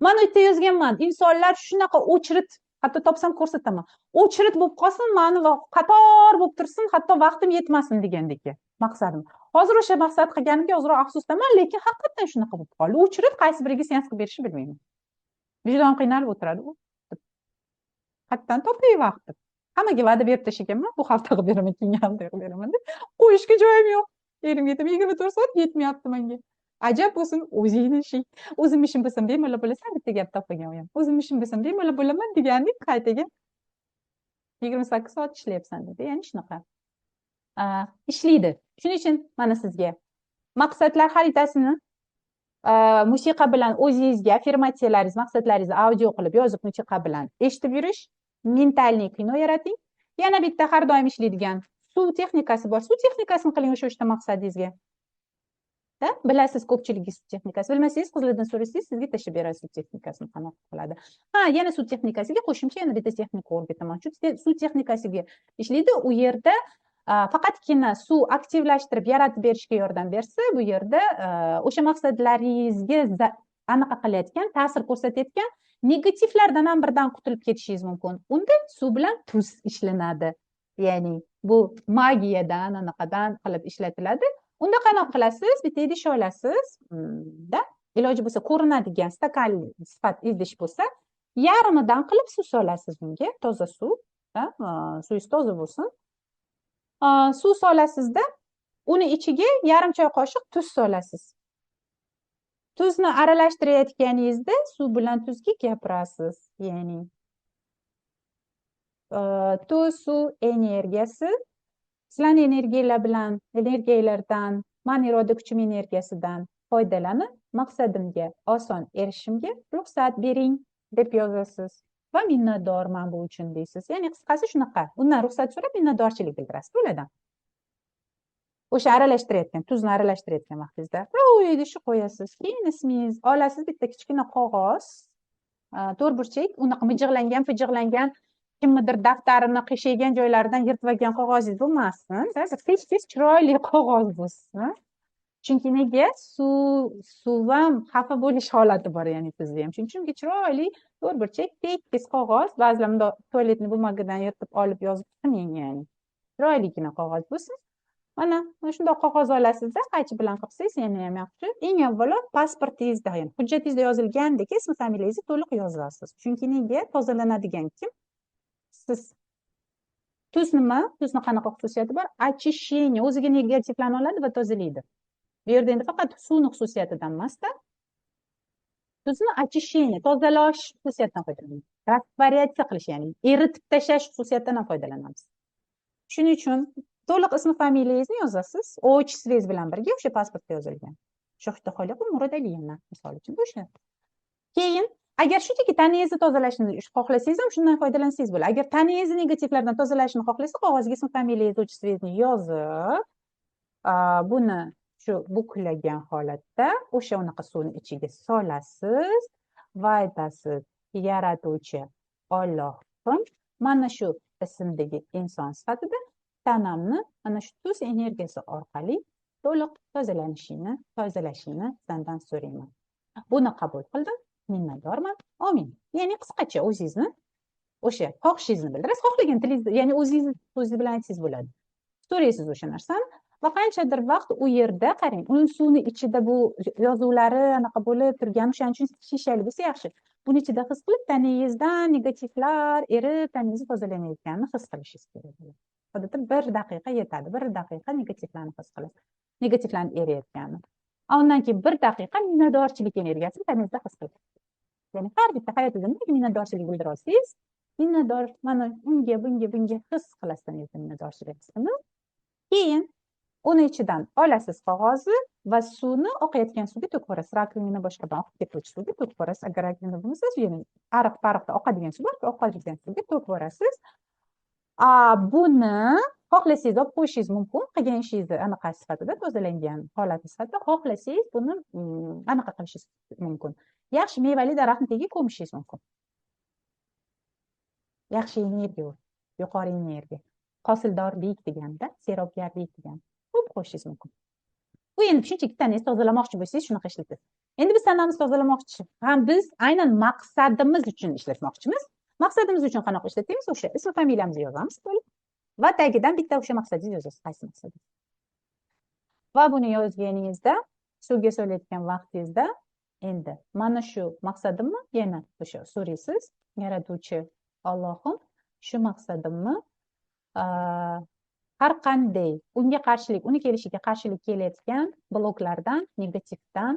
Man u yerda yozganman, insonlar shunaqa очередь, hatto topsam ko'rsataman, очередь bo'lib qolsin, mani qator bo'lib tursin, hatto vaqtim yetmasin degandek maqsadim. Hozir o'sha maqsad qilganimga ozroq afsusdaman, lekin haqiqatdan shunaqa bo'lib qoldi. Очередь, qaysi biriga seans qilib berishni bilmayman, vijdonim qiynalib o'tiradi. U qayerdan topay vaqt deb. Hammaga va'da berib tashlaganman, bu hafta qilib beraman, keyingi hafta qilib beraman deb. Qo'yishga joyim yo'q. Erimga aytaman, 24 soat yetmayapti menga. Ajab bo'lsin, o'zingni ishing. O'zim ishim bo'lsam, bemalol bo'lasan, bitta gap topgan u ham. O'zim ishim bo'lsam, bemalol bo'laman degandek, qaytaga 28 soat ishlayapsan dedi. Ya'ni shunaqa ishlaydi. Shuning uchun mana sizga maqsadlar xaritasini musiqa bilan o'zingizga affirmatsiyalaringiz, maqsadlaringizni audio qilib yozib, musiqa bilan eshitib yurish, ментальный kino yarating. Yana bitta har doim ishlaydigan suv texnikasi bor. Suv texnikasini qiling o'sha uchta maqsadingizga. Da, bilasiz ko'pchiligingiz suv texnikasi. Bilmasangiz, qizlardan so'rasangiz, sizga tashlab beradi suv texnikasini qanaqa qiladi. Ha, yana suv texnikasiga qo'shimcha yana bitta texnika o'rgataman. Shu suv texnikasiga ishlaydi. U yerda faqatgina suv aktivlashtirib yaratib berishga yordam bersa, bu yerda o'sha maqsadlaringizga anaqa qilayotgan, ta'sir ko'rsatayotgan negativlardan ham birdan qutulib ketishingiz mumkin. Unda suv bilan tuz ishlanadi. Ya'ni bu magiyadan, anaqadan qilib ishlatiladi. Unda qanaqa qilasiz? Bitta idish olasiz, da, iloji bo'lsa ko'rinadigan stakan sifat idish bo'lsa, yarmidan qilib suv solasiz unga, toza suv, suvingiz toza bo'lsin. Suv solasizda, uni ichiga yarim choy qoshiq tuz solasiz. Tuzni aralashtirayotganingizda suv bilan tuzga gapirasiz. Ya'ni tuz suv energiyasi, sizlarni energiyalar bilan, energiyalardan, man iroda kuchim energiyasidan foydalanib, maqsadimga oson erishishimga ruxsat bering deb yozasiz va minnatdorman bu uchun deysiz. Ya'ni qisqasi shunaqa. Undan ruxsat so'rab, minnatdorchilik bildirasiz ulardan. O'sha aralashtirayotgan, tuzni aralashtirayotgan vaqtingizda va u idishni qo'yasiz. Keyin ismingiz olasiz, bitta kichkina qog'oz, to'rtburchak, unaqa mijig'langan, pijig'langan, kimnidir daftarini qiyshaygan joylaridan yirtib olgan qog'ozingiz bo'lmasin. Tez tez chiroyli qog'oz bo'lsin. Chunki nega? Suv ham xafa bo'lish holati bor, ya'ni tuzda ham. Shuning uchun chiroyli to'rtburchak tekis qog'oz, ba'zilar bundoq туалетный бумага dan yirtib olib yozib chiqmang, ya'ni chiroyligina qog'oz bo'lsin. Mana shundoq qog'oz olasizda, qaychi bilan qilsangiz yana ham yaxshi. Eng avvalo pasportingizda, ya'ni hujjatingizda yozilgandek ismi familiyangizni to'liq yozasiz. Chunki nega? Tozalanadigan kim? Siz. Tuz nima? Tuzni qanaqa xususiyati bor? Очищение, o'ziga negativlarni oladi va tozalaydi. Bu yerda endi faqat suvni xususiyatidan emasda, tuzni очищение, tozalash xususiyatidan foydalanamiz. Растворяться qilish, ya'ni eritib tashlash xususiyatidan ham foydalanamiz. Shuning uchun to'liq ismi familiyangizni yozasiz, отчество ngiz bilan birga o'sha pasportda yozilgan. Shohida Xoliqova Murodaliyevna, misol uchun, o'sha. Keyin agar shunchaki tanangizni tozalashni xohlasangiz ham, shundan foydalansangiz bo'ladi. Agar tanangizni negativlardan tozalashni xohlasangiz, qog'ozga ism familiyangiz, отчество ngizni yozib, buni shu buklagan holatda o'sha unaqa suvni ichiga solasiz va aytasiz: "Yaratuvchi Ollohim, mana shu ismdagi inson sifatida tanamni mana shu tuz energiyasi orqali to'liq tozalanishini sendan so'rayman. Buni qabul qildim, minnatdorman, omin." Ya'ni qisqacha o'zingizni o'sha xohishingizni bildirasiz, xohlagan tilingizda, ya'ni o'zingizni so'zingiz bilan aytsangiz bo'ladi. So'raysiz o'sha narsani va qanchadir vaqt u yerda, qarang, uni suvni ichida bu yozuvlari anaqa bo'lib turgani, o'shaning uchun shishali bo'lsa yaxshi. Buni ichida his qilib, tanangizdan negativlar erib, tanangizni tozalanayotganini his qilishingiz kerak bo'ladi. Odatda 1 daqiqa yetadi, 1 daqiqa negativlarni his qilasiz, negativlarni eriyotganini. Undan keyin 1 daqiqa minnatdorchilik energiyasini tanangizda his qilasiz. Ya'ni har bitta hayotingizda nimaga minnatdorchilik bildira olsangiz, minnatdor mana unga, bunga, bunga his qilasiz tanangizda minnatdorchilik hissini. Keyin uni ichidan olasiz qog'ozni va suvni oqayotgan suvga to'kib yuborasiz. Раковина, boshqadan oqib ketuvchi suvga to'kib yuborasiz. Agar раковина bo'lmasa, ya'ni ariq pariqda oqadigan suv bor, oqadigan suvga to'kib yuborasiz. Buni xohlasangiz olib qo'yishingiz mumkin, qilgan ishingizni anaqa sifatida, tozalangan holati sifatida. Xohlasangiz, buni anaqa qilishingiz mumkin, yaxshi mevali daraxtni tagiga ko'mishingiz mumkin. Yaxshi energiya u, yuqori energiya, hosildorlik deganda, serobgarlik degani, ko'mib qo'yishingiz mumkin. Bu endi shunchaki tanangizni tozalamoqchi bo'lsangiz, shunaqa ishlatasiz. Endi biz tanamizni tozalamoqchi ham, biz aynan maqsadimiz uchun ishlatmoqchimiz. Maqsadimiz uchun qanaqa ishlatamiz? O'sha ism familiyamizni yozamiz to'liq va tagidan bitta o'sha maqsadingizni yozasiz, qaysi maqsadingiz. Va buni yozganingizda, suvga solayotgan vaqtingizda endi mana shu maqsadimni yana o'sha so'raysiz: "Yaratuvchi Ollohim, shu maqsadimni har qanday unga qarshilik, uni kelishiga qarshilik kelayotgan bloklardan, negativdan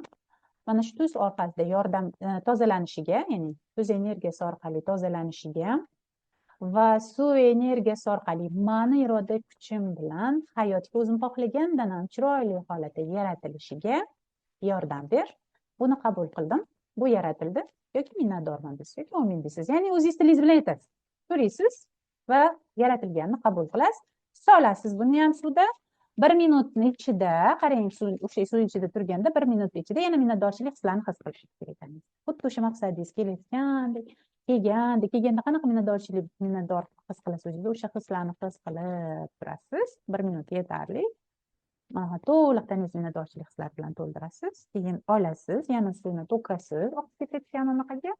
mana shu tuz orqasida yordam tozalanishiga, ya'ni tuz energiyasi orqali tozalanishiga va suv energiyasi orqali mani iroda kuchim bilan hayotga o'zim xohlagandan ham chiroyli holatda yaratilishiga yordam ber. Buni qabul qildim, bu yaratildi yoki minnatdorman" deysiz yoki "omin" deysiz. Ya'ni o'zingiz tilingiz bilan aytasiz, so'raysiz va yaratilganini qabul qilasiz. Solasiz buni ham suvda 1 minutni ichida, qarang, suv, o'sha suv ichida turganda 1 minut ichida yana minnatdorchilik hislarini his qilishingiz kerak. Xuddi o'sha maqsadingiz kelayotgandek, kelgandek, kelganda qanaqa minnatdorchilik, minnatdor his qilasiz o'zingizni, o'sha hislarni his qilib turasiz. 1 minut yetarli. To'liq tanangizni minnatdorchilik hislari bilan to'ldirasiz. Keyin olasiz, yana suvni to'kasiz oqib ketayotgan anaqaga.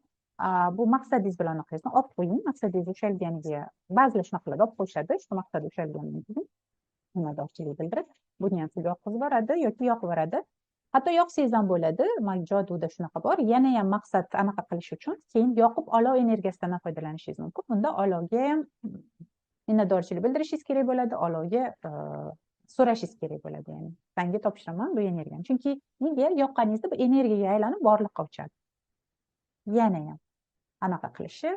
Bu maqsadingiz bilan anaqangizni olib qo'ying. Maqsadingiz ushalganiga, ba'zilar shunaqa qiladi, olib qo'yishadi shu maqsad ushalgandan keyin minnatdorchilik bildirib, buni ham suvga oqizib yuboradi yoki yoqib yuboradi. Hatto yoqsangiz ham bo'ladi, joduda shunaqa bor. Yana ham maqsad anaqa qilish uchun keyin yoqib, olov energiyasidan ham foydalanishingiz mumkin. Bunda olovga ham minnatdorchilik bildirishingiz kerak bo'ladi, olovga so'rashingiz kerak bo'ladi, ya'ni sanga topshiraman bu energiyani. Chunki nega? Yoqqaningizda bu energiyaga aylanib, borliqqa uchadi. Yana ham anaqa qilishi,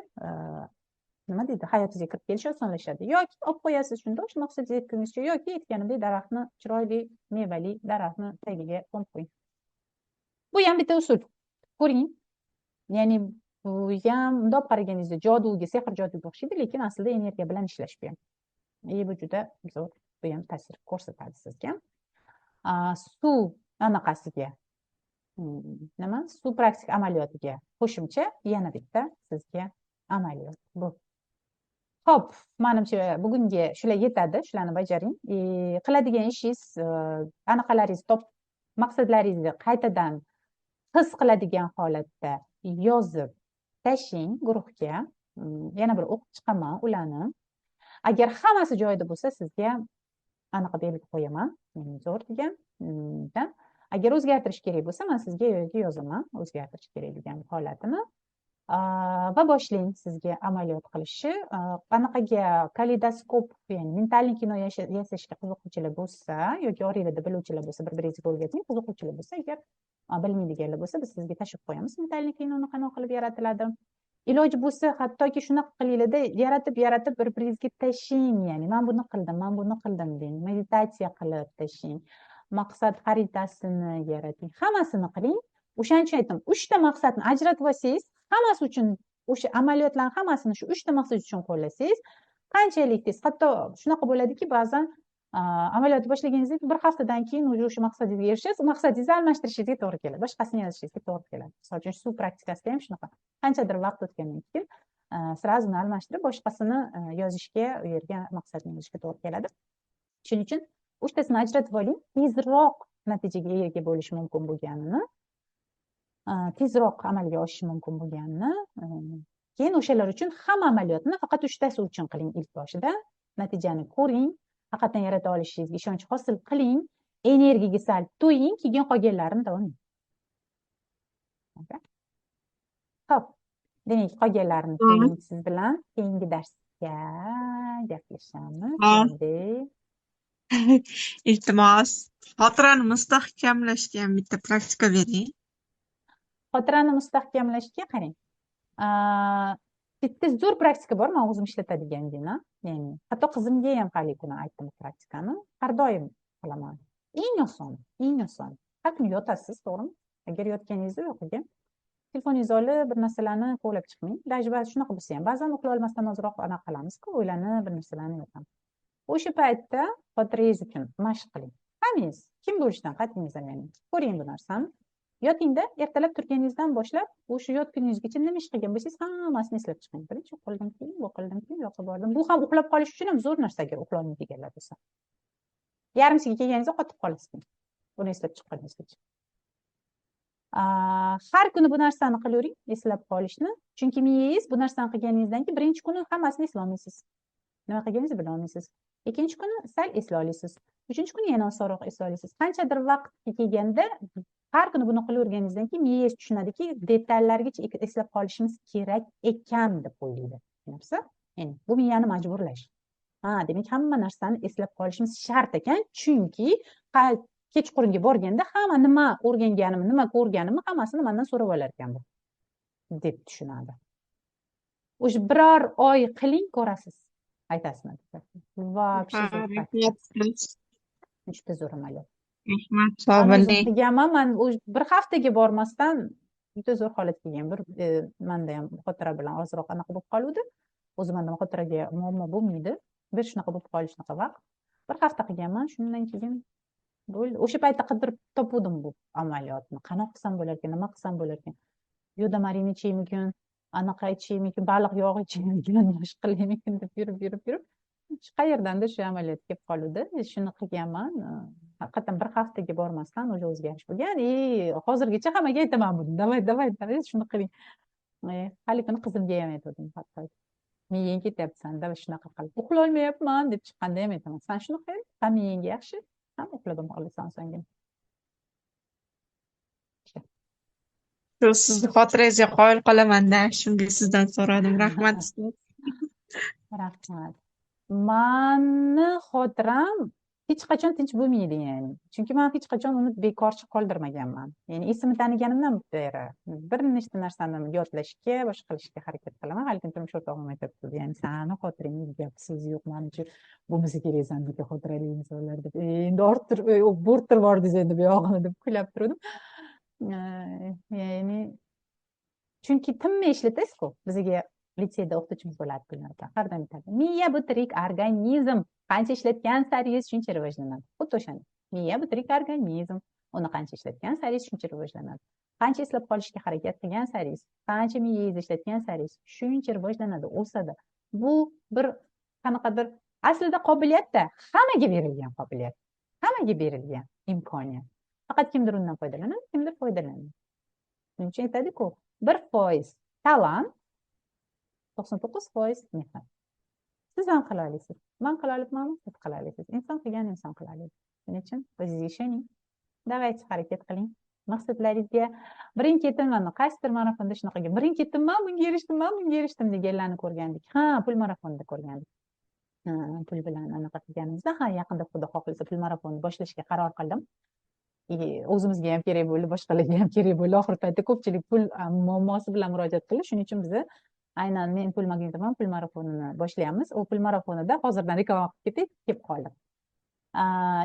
nima deydi, hayotingizga kirib kelishi osonlashadi. Yoki olib qo'yasiz shunda o'sha maqsadga yetgunizcha, yoki aytganimdek, daraxtni, chiroyli mevali daraxtni tagiga qo'yib qo'ying. Bu ham bitta usul, ko'ring. Ya'ni bu ham bundoq qaraganingizda joduga, sehr joduga o'xshaydi, lekin aslida energiya bilan ishlash bu ham. И bu juda zo'r, bu ham ta'sir ko'rsatadi sizga. Suv anaqasiga, nima, suv praktik amaliyotiga qo'shimcha yana bitta sizga amaliyot bu. Ho'p, manimcha, bugunga shular yetadi. Shularni bajaring. Qiladigan ishingiz, anaqalaringizni top Maqsadlaringizni qaytadan his qiladigan holatda yozib tashlang guruhga. Yana bir o'qib chiqaman ularni. Agar hammasi joyida bo'lsa, sizga anaqa belgi qo'yaman, zo'r degan. Agar o'zgartirish kerak bo'lsa, man sizga yozaman o'zgartirish kerak degan holatini va boshlang sizga amaliyot qilishni. Anaqaga kaleydoskop, ya'ni ментальный kino yasashga qiziquvchilar bo'lsa yoki oranglarda biluvchilar bo'lsa, bir biringizga o'rgating. Qiziquvchilar bo'lsa, agar bilmaydiganlar bo'lsa, biz sizga tashlab qo'yamiz ментальный kinoni qanaqa qilib yaratiladi. Iloji bo'lsa, hattoki shunaqa qilinglarda, yaratib yaratib bir biringizga tashlang, ya'ni man buni qildim, man buni qildim deng, meditatsiya qilib tashlang, maqsad xaritasini yarating, hammasini qiling. O'shaning uchun aytdim, uchta maqsadni ajratib olsangiz, hammasi uchun o'sha amaliyotlarni hammasini shu uchta maqsad uchun qo'llasangiz, qanchalik tez. Hatto shunaqa bo'ladiki, ba'zan amaliyotni boshlaganingizdan keyin bir haftadan keyin уже o'sha maqsadingizga erishasiz, maqsadingizni almashtirishingizga to'g'ri keladi, boshqasini yozishingizga to'g'ri keladi. Misol uchun, suv praktikasida ham shunaqa, qanchadir vaqt o'tgandan keyin сразу almashtirib, boshqasini yozishga, u yerga maqsadni yozishga to'g'ri keladi. Shuning uchun uchtasini ajratib oling, tezroq natijaga ega bo'lish mumkin bo'lganini, tezroq amalga oshishi mumkin bo'lganini, keyin o'shalar uchun hamma amaliyotni faqat uchtasi uchun qiling. Ilk boshida natijani ko'ring, haqiqatdan yarata olishingizga ishonch hosil qiling, energiyaga sal to'ying, keyin qolganlarini davom eting. Ho'p, demak, qolganlarini keyin siz bilan keyingi darsga gaplashamiz. Iltimos, xotirani mustahkamlashga ham bitta praktika bering. Xotirani mustahkamlashga, qarang, bitta zo'r praktika bor, man o'zim ishlatadigangina, ya'ni hatto qizimga ham haligi kuni aytdim bu praktikani, har doim qilaman. Eng oson, eng oson. Har kuni yotasiz, to'g'rimi? Agar yotganingizda uyquga telefoningizni olib, bir narsalarni kovlab chiqmang. Даже ba'zi shunaqa bo'lsa ham, ba'zan uxlay olmasdan ozroq anaqa qilamizku, o'ylanib bir narsalarni yotamiz. O'sha paytda xotirangiz uchun mashq qiling. Hammangiz, kim bo'lishidan qat'iy nazar, ya'ni ko'ring bu narsani. Yotingda, ertalab turganingizdan boshlab o'sha yotguningizgacha nima ish qilgan bo'lsangiz, hammasini eslab chiqing. Birinchi u qildim, keyin bu qildim, keyin bu yoqqa bordim. Bu ham uxlab qolish uchun ham zo'r narsa, agar uxlolmaydiganlar bo'lsa. Yarimsiga kelganingizda qotib qolasiz. Buni eslab chiqqaningizgacha. Har kuni bu narsani qilavering, eslab qolishni. Chunki miyangiz bu narsani qilganingizdan keyin birinchi kuni hammasini eslolmaysiz. Nima qilganingizni bilolmaysiz. Ikkinchi kuni sal eslay olasiz. Uchinchi kuni yana osonroq eslay olasiz. Qanchadir vaqt kelganda har kuni buni qilaverganingizdan keyin miyangiz tushunadiki, detallargacha eslab qolishimiz kerak ekan deb o'ylaydi. Tushunyapsiz? Ya'ni bu miyani majburlash. Ha, demak, hamma narsani eslab qolishimiz shart ekan, chunki kechqurunga borganda hamma nima o'rganganimni, nima ko'rganimni hammasini mandan so'rab olar ekan bu deb tushunadi. O'sha biror oy qiling, ko'rasiz. Aytasiz. Вообще zo'r praktika. Juda zo'r amaliyot. Rahmat, sog' Man o'zim bo'ling. qilganman, man bir haftaga bormasdan juda zo'r holatga kelgan. Bir manda ham xotira bilan ozroq anaqa bo'lib qoluvdi. O'zi manda xotiraga muammo bo'lmaydi. Bir shunaqa bo'lib qolish, shunaqa vaqt. Bir hafta qilganman, shundan keyin bo'ldi. O'sha paytda qidirib topuvdim bu amaliyotni. Qanaqa qilsam bo'larkan, nima qilsam bo'larkan. Yodomarin ichaymikin, anaqa ichaymikin, baliq yog'i ichaymikin, boshqa qilaymikin deb yurib, yurib, yurib shu qayerdandir shu amaliyot kelib qoluvdi. Shuni qilganman. Haqiqatdan bir haftaga bormasdan уже o'zgarish bo'lgan. И hozirgacha hammaga aytaman buni. Давай, давай, давай, shuni qiling. Hali kuni qizimga ham aytgandim hatto. Miyang ketyapti san, давай shunaqa qil. Uxlolmayapman deb chiqqanda ham aytaman. San shuni qil, ham miyangga yaxshi, ham uxlab olasan osongina. Shu sizni xotirangizga qoyil qolamanda, shunga sizdan so'radim. Rahmat, ustoz. Rahmat. Mani xotiram hech qachon tinch bo'lmaydi, ya'ni. Chunki man hech qachon uni bekorchi qoldirmaganman. Ya'ni esimni taniganimdan beri bir nechta narsani yodlashga, boshqa qilishga harakat qilaman. Hali kun turmush o'rtog'im aytyapti, ya'ni sani xotirangga gap so'z yo'q, manimcha bo'lmasa kerak sandagi xotirali insonlar deb. Endi orttirib, bo'rttirib yubordingiz endi bu yog'ini deb kuylab turdim. Ya'ni chunki tinmay ishlatasizku. Bizga litseyda o'qituvchimiz bo'ladi Gulnora opa. Har doim aytadi: "Miya bu tirik organizm. Qancha ishlatgan saringiz shuncha rivojlanadi." Xuddi o'shani. Miya bu tirik organizm. Uni qancha ishlatgan saringiz shuncha rivojlanadi. Qancha eslab qolishga harakat qilgan saringiz, qancha miyangizni ishlatgan saringiz shuncha rivojlanadi, o'sadi. Bu bir qanaqadir aslida qobiliyatda, hammaga berilgan qobiliyat. Hammaga berilgan imkoniyat. Faqat kimdir undan foydalanadi, kimdir foydalanmaydi. Shuning uchun aytadiku, 1% talant, 99% mehnat. Siz ham qila olasiz, man qila olibmanmi, siz qila olasiz. Inson qilgan inson qila oladi. Shuning uchun o'zingizga ishoning, давайте, harakat qiling maqsadlaringizga birin ketin. Mana qaysidir marafonda shunaqa birin ketin man bunga erishdim, man bunga erishdim deganlarni ko'rgandik. Ha, pul marafonida ko'rgandik, pul bilan anaqa qilganimizda. Ha, yaqinda, Xudo xohlasa, pul marafonini boshlashga qaror qildim. O'zimizga ham kerak bo'ldi, boshqalarga ham kerak bo'ldi. Oxirgi paytda ko'pchilik pul muammosi bilan murojaat qildi. Shuning uchun biza aynan "Men pul magnitiman" pul marafonini boshlayapmiz. U pul marafonida, hozirdan reklama qilib ketay, kelib qoldi,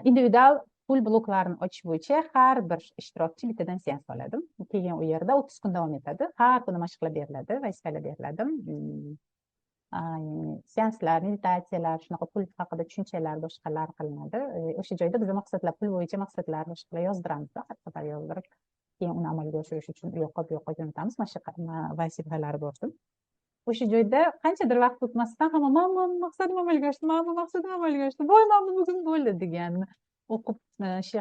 individual pul bloklarini ochish bo'yicha har bir ishtirokchi bittadan seans oladi. Keyin u yerda 30 kun davom etadi, har kuni mashqlar beriladi, vazifalar beriladi, ya'ni seanslar, meditatsiyalar, shunaqa pul haqida tushunchalar, boshqalar qilinadi. O'sha joyda biz maqsadlar, pul bo'yicha maqsadlar, boshqalar yozdiramiz, xat qator yozdirib, keyin uni amalga oshirish uchun u yoqqa, bu yoqqa jo'natamiz, mana shu vazifalar bor. O'sha joyda qanchadir vaqt o'tmasdan hamma "Man bu maqsadim amalga oshdi, man bu maqsadim amalga oshdi, voy, mana bu bugun bo'ldi" deganni o'qib, shu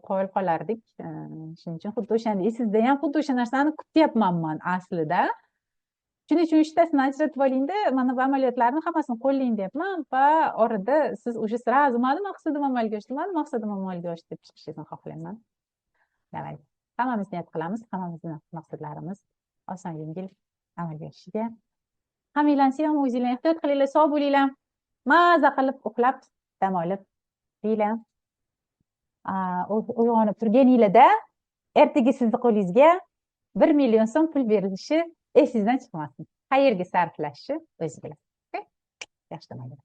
qoyil qolardik. Shuning uchun xuddi o'shanda esingizda ham xuddi o'sha narsani kutyapman man aslida. Shuning uchun uchtasini ajratib olingda, mana bu amaliyotlarni hammasini qo'llang deyapman va orada siz уже сразу "Mani maqsadim amalga oshdi, mani maqsadim amalga oshdi" deb chiqishingizni xohlayman. Давай, hammamiz niyat qilamiz, hammamizni maqsadlarimiz oson, yengil amalga oshishiga. Hammanglarni sevaman, o'zinglar ehtiyot qilinglar, sog' bo'linglar, maza qilib uxlab, dam olib deylar. Uyg'onib turganinglarda ertaga sizni qo'lingizga 1 million so'm pul berilishi esingizdan chiqmasin. Qayerga sarflashni o'zingiz bilasiz. Yaxshi dam oling.